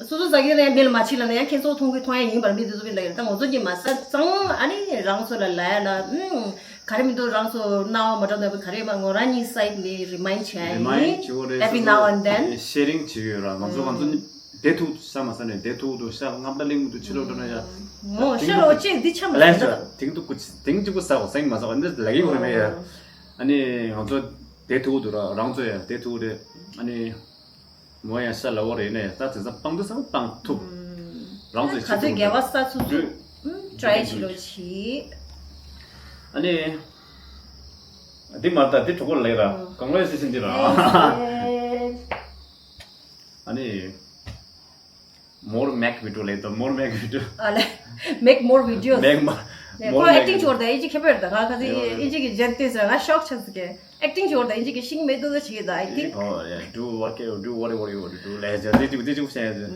སོ་སོ་ཟ་གི་ཡོད་ན་ཡང་མི་ལ་མ་བྱིན་ལ་ན་ཡང་ཁྱེད་ཚོ་མཐོང་གི་མཐོང་ཡ་ཡིན་པར་མི་དེ་ཚོ་བས་ལ་ཡ་ད་ང་ཚོ་གཉིས་མ་ཟ་ཙང་ཨ་ནི་རང་ཚོ་ལ་ལ་ཡ་ལ་ཨུམ་ག་རེ་མི་འདུག་རང་ཚོ་རྣ་བ་མ་འགྲོ་ན་བས་ག་རེ་མ་ང་རང་གཉིས་སའིཌ་ནས་རི་མ་ཡིན་བྱེད་ཡ་རི་མ་ཡིན་ཡིན་བྱེད་དགོས་རེད། Every now and then ཤེ་རིང་བྱེད་ཡོད་ར་ང་ཚོ་ང་ཚོ་གཉིས། དེ་ཐུག་ཤ་མ་ཟ་ནས་དེ་ཐུག་ཏུ་ཤ་རྔམ་པ་གླིང་དུ་ཕྱི་ལོགས་འགྲོ་ན་ཡ། མོ་ཤ་ལོ་ཅིག་འདི་ཆམ་ལས་ཤ་དེང་དུ་ཀུ་དེང་གཅིག་པུ་ཟ་གོ་སེང་མ་ཟ་གོ་འདི་ལ་ཡིན་གོ་མེད་ཡ། ཨ་ནི་ང་ཚོ་དེ་ཐུག་ཏུ་ར་རང་ཚོ་ཡ་དེ་ཐུག་རེད། ཨ་ནི་མོ་ཡང་ཤ་ལ་བོ་རེད་ནས་ད་དེ་ཚོ་སྤང་དུ་ཟ་སྤང་ཐུབ། རང་ཚོ་ག་ཚོད་དགེ་བ་ས་ཚུ་ཚུ་ཊ་རའི་བྱེད་ལོ་ཆི། ཨ་ནི་འདི་མ་ད་འདི་གྲོགས་པོ་ལས་ར་གང་ལོས་སི་སི་འདི་ར། ཨ་ནི། More make video later, more make video. ཨ་ལེ། Make more videos. Make more. ཁོ་ཨེག་ཊིང་ཅོར་དང་ཨིན་ཇི་ཁྱད་པར་དང་ང་ཁ་སི་ཨིན་ཇི་གི་ཇན་ཏེ་ཟེར་ང་ཤོག་ཆགས་ཟེར་གི། ཨེག་ཊིང་ཅོར་དང་ཨིན་ཇི་གི་ཤིང་མེད་དུ་ཆི་གི་དང་ཨེག་ཊིང་། Oh yeah, do what you do, whatever you want to do. ལས་ཇ་དེ་ཅིག་དེ་ཅིག་བཤད་ཡ།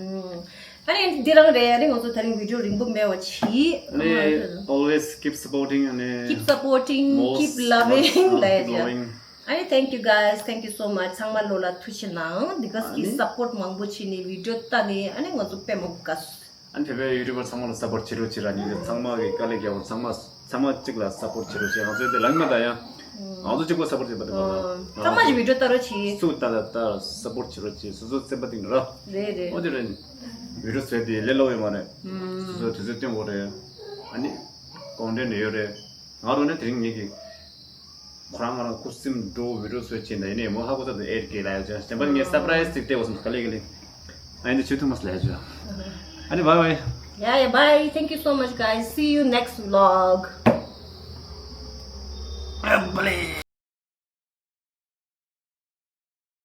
ཨ་ནི་འདི་རང་རེད། ཨ་ནི་ང་ཚོ་ད་རིང་བི་ཌིའོ་རིང་པོ་མེད་པ་བྱི། Always keep supporting and keep supporting, keep loving. ལས་ཇ། ཨ་ནི་thank you guys, thank you so much. ཚང་མ་ལོ་ལ་ཐུགས་རྗེ་གནང་། འདི་ག་གི་སབ་པོར་ཊི་མང་པོ་བྱས་ནས་བི་ཌིའོ་ལྟ་ནས་ཨ་ནི་ང་ཚོ་དཔེ་མང་པོ་དགའ་སོང་། ཨ་ནི་བོད་པའི་ཡུ་ཊུབ་པར་ཚང་མ་ལ་སབ་པོར་ཊི་བྱེད་རོགས་བྱེད་ར། ཉིན་དེ་ཚང་མ་གི་དཀའ་ལས་རྒྱབ་པར་ཚང་མ་ཚང་མ་གཅིག་ལ་སབ་པོར་ཊི་བྱེད་རོགས་བྱེད། ང་ཚོའི་དེ་ལངས་མེད་ད་ཡང་ང་ཚོ་གཅིག་པོ་སབ་པོར་ཊི་བྱེད་པ་དེ་མ་རེད། ཚང་མ་གི་བི་ཌིའོ་ལྟ་རོགས་བྱེད། སུ་ལྟ་ལ་ལྟ་སབ་པོར་ཊི་བྱེད་རོགས་བྱེད། སོ་སོ་སེམས་པ་གཏིང་ར། རེད་རེད། ཨོ་དེ་རེད། བི་ཌིའོ་བཟོས་དེ་ལས་སླ་བོ་ཡོད་མ་རེད། སོ་སོ་དུས་ཚོད་སྟོན་དགོས་རེད། ཨ་ནི་ཀོན་ཊེན་ཊི་ཡོད་རེད། ང་རང་ནི་དེ་རིང་ངེད་ཀྱི་ཁོ་རང་ང་རང་ཁུ་སིམ་འགྲོ་བི་ཌིའོ་བཟོས་བྱས་ནས་ཡིན་ནའི་མོ་ཧ་གོ་ཚར་དུ་ཨེ་ཌི་ལ་ཡོད་ཅག་གཞན་པ་ངས་སར་པ་རའི་སི་ཅིག་སྤྲད་བ་སོང་ག་ལེ་ག་ལེ། ཨ་ཡིན་དུ་ཆུ་ཐུ་མ་སི་ལ་ཡོད་ཅག་ཨ་ནི་bye bye. Yeah, yeah, bye. Thank you so much, guys. See you next vlog.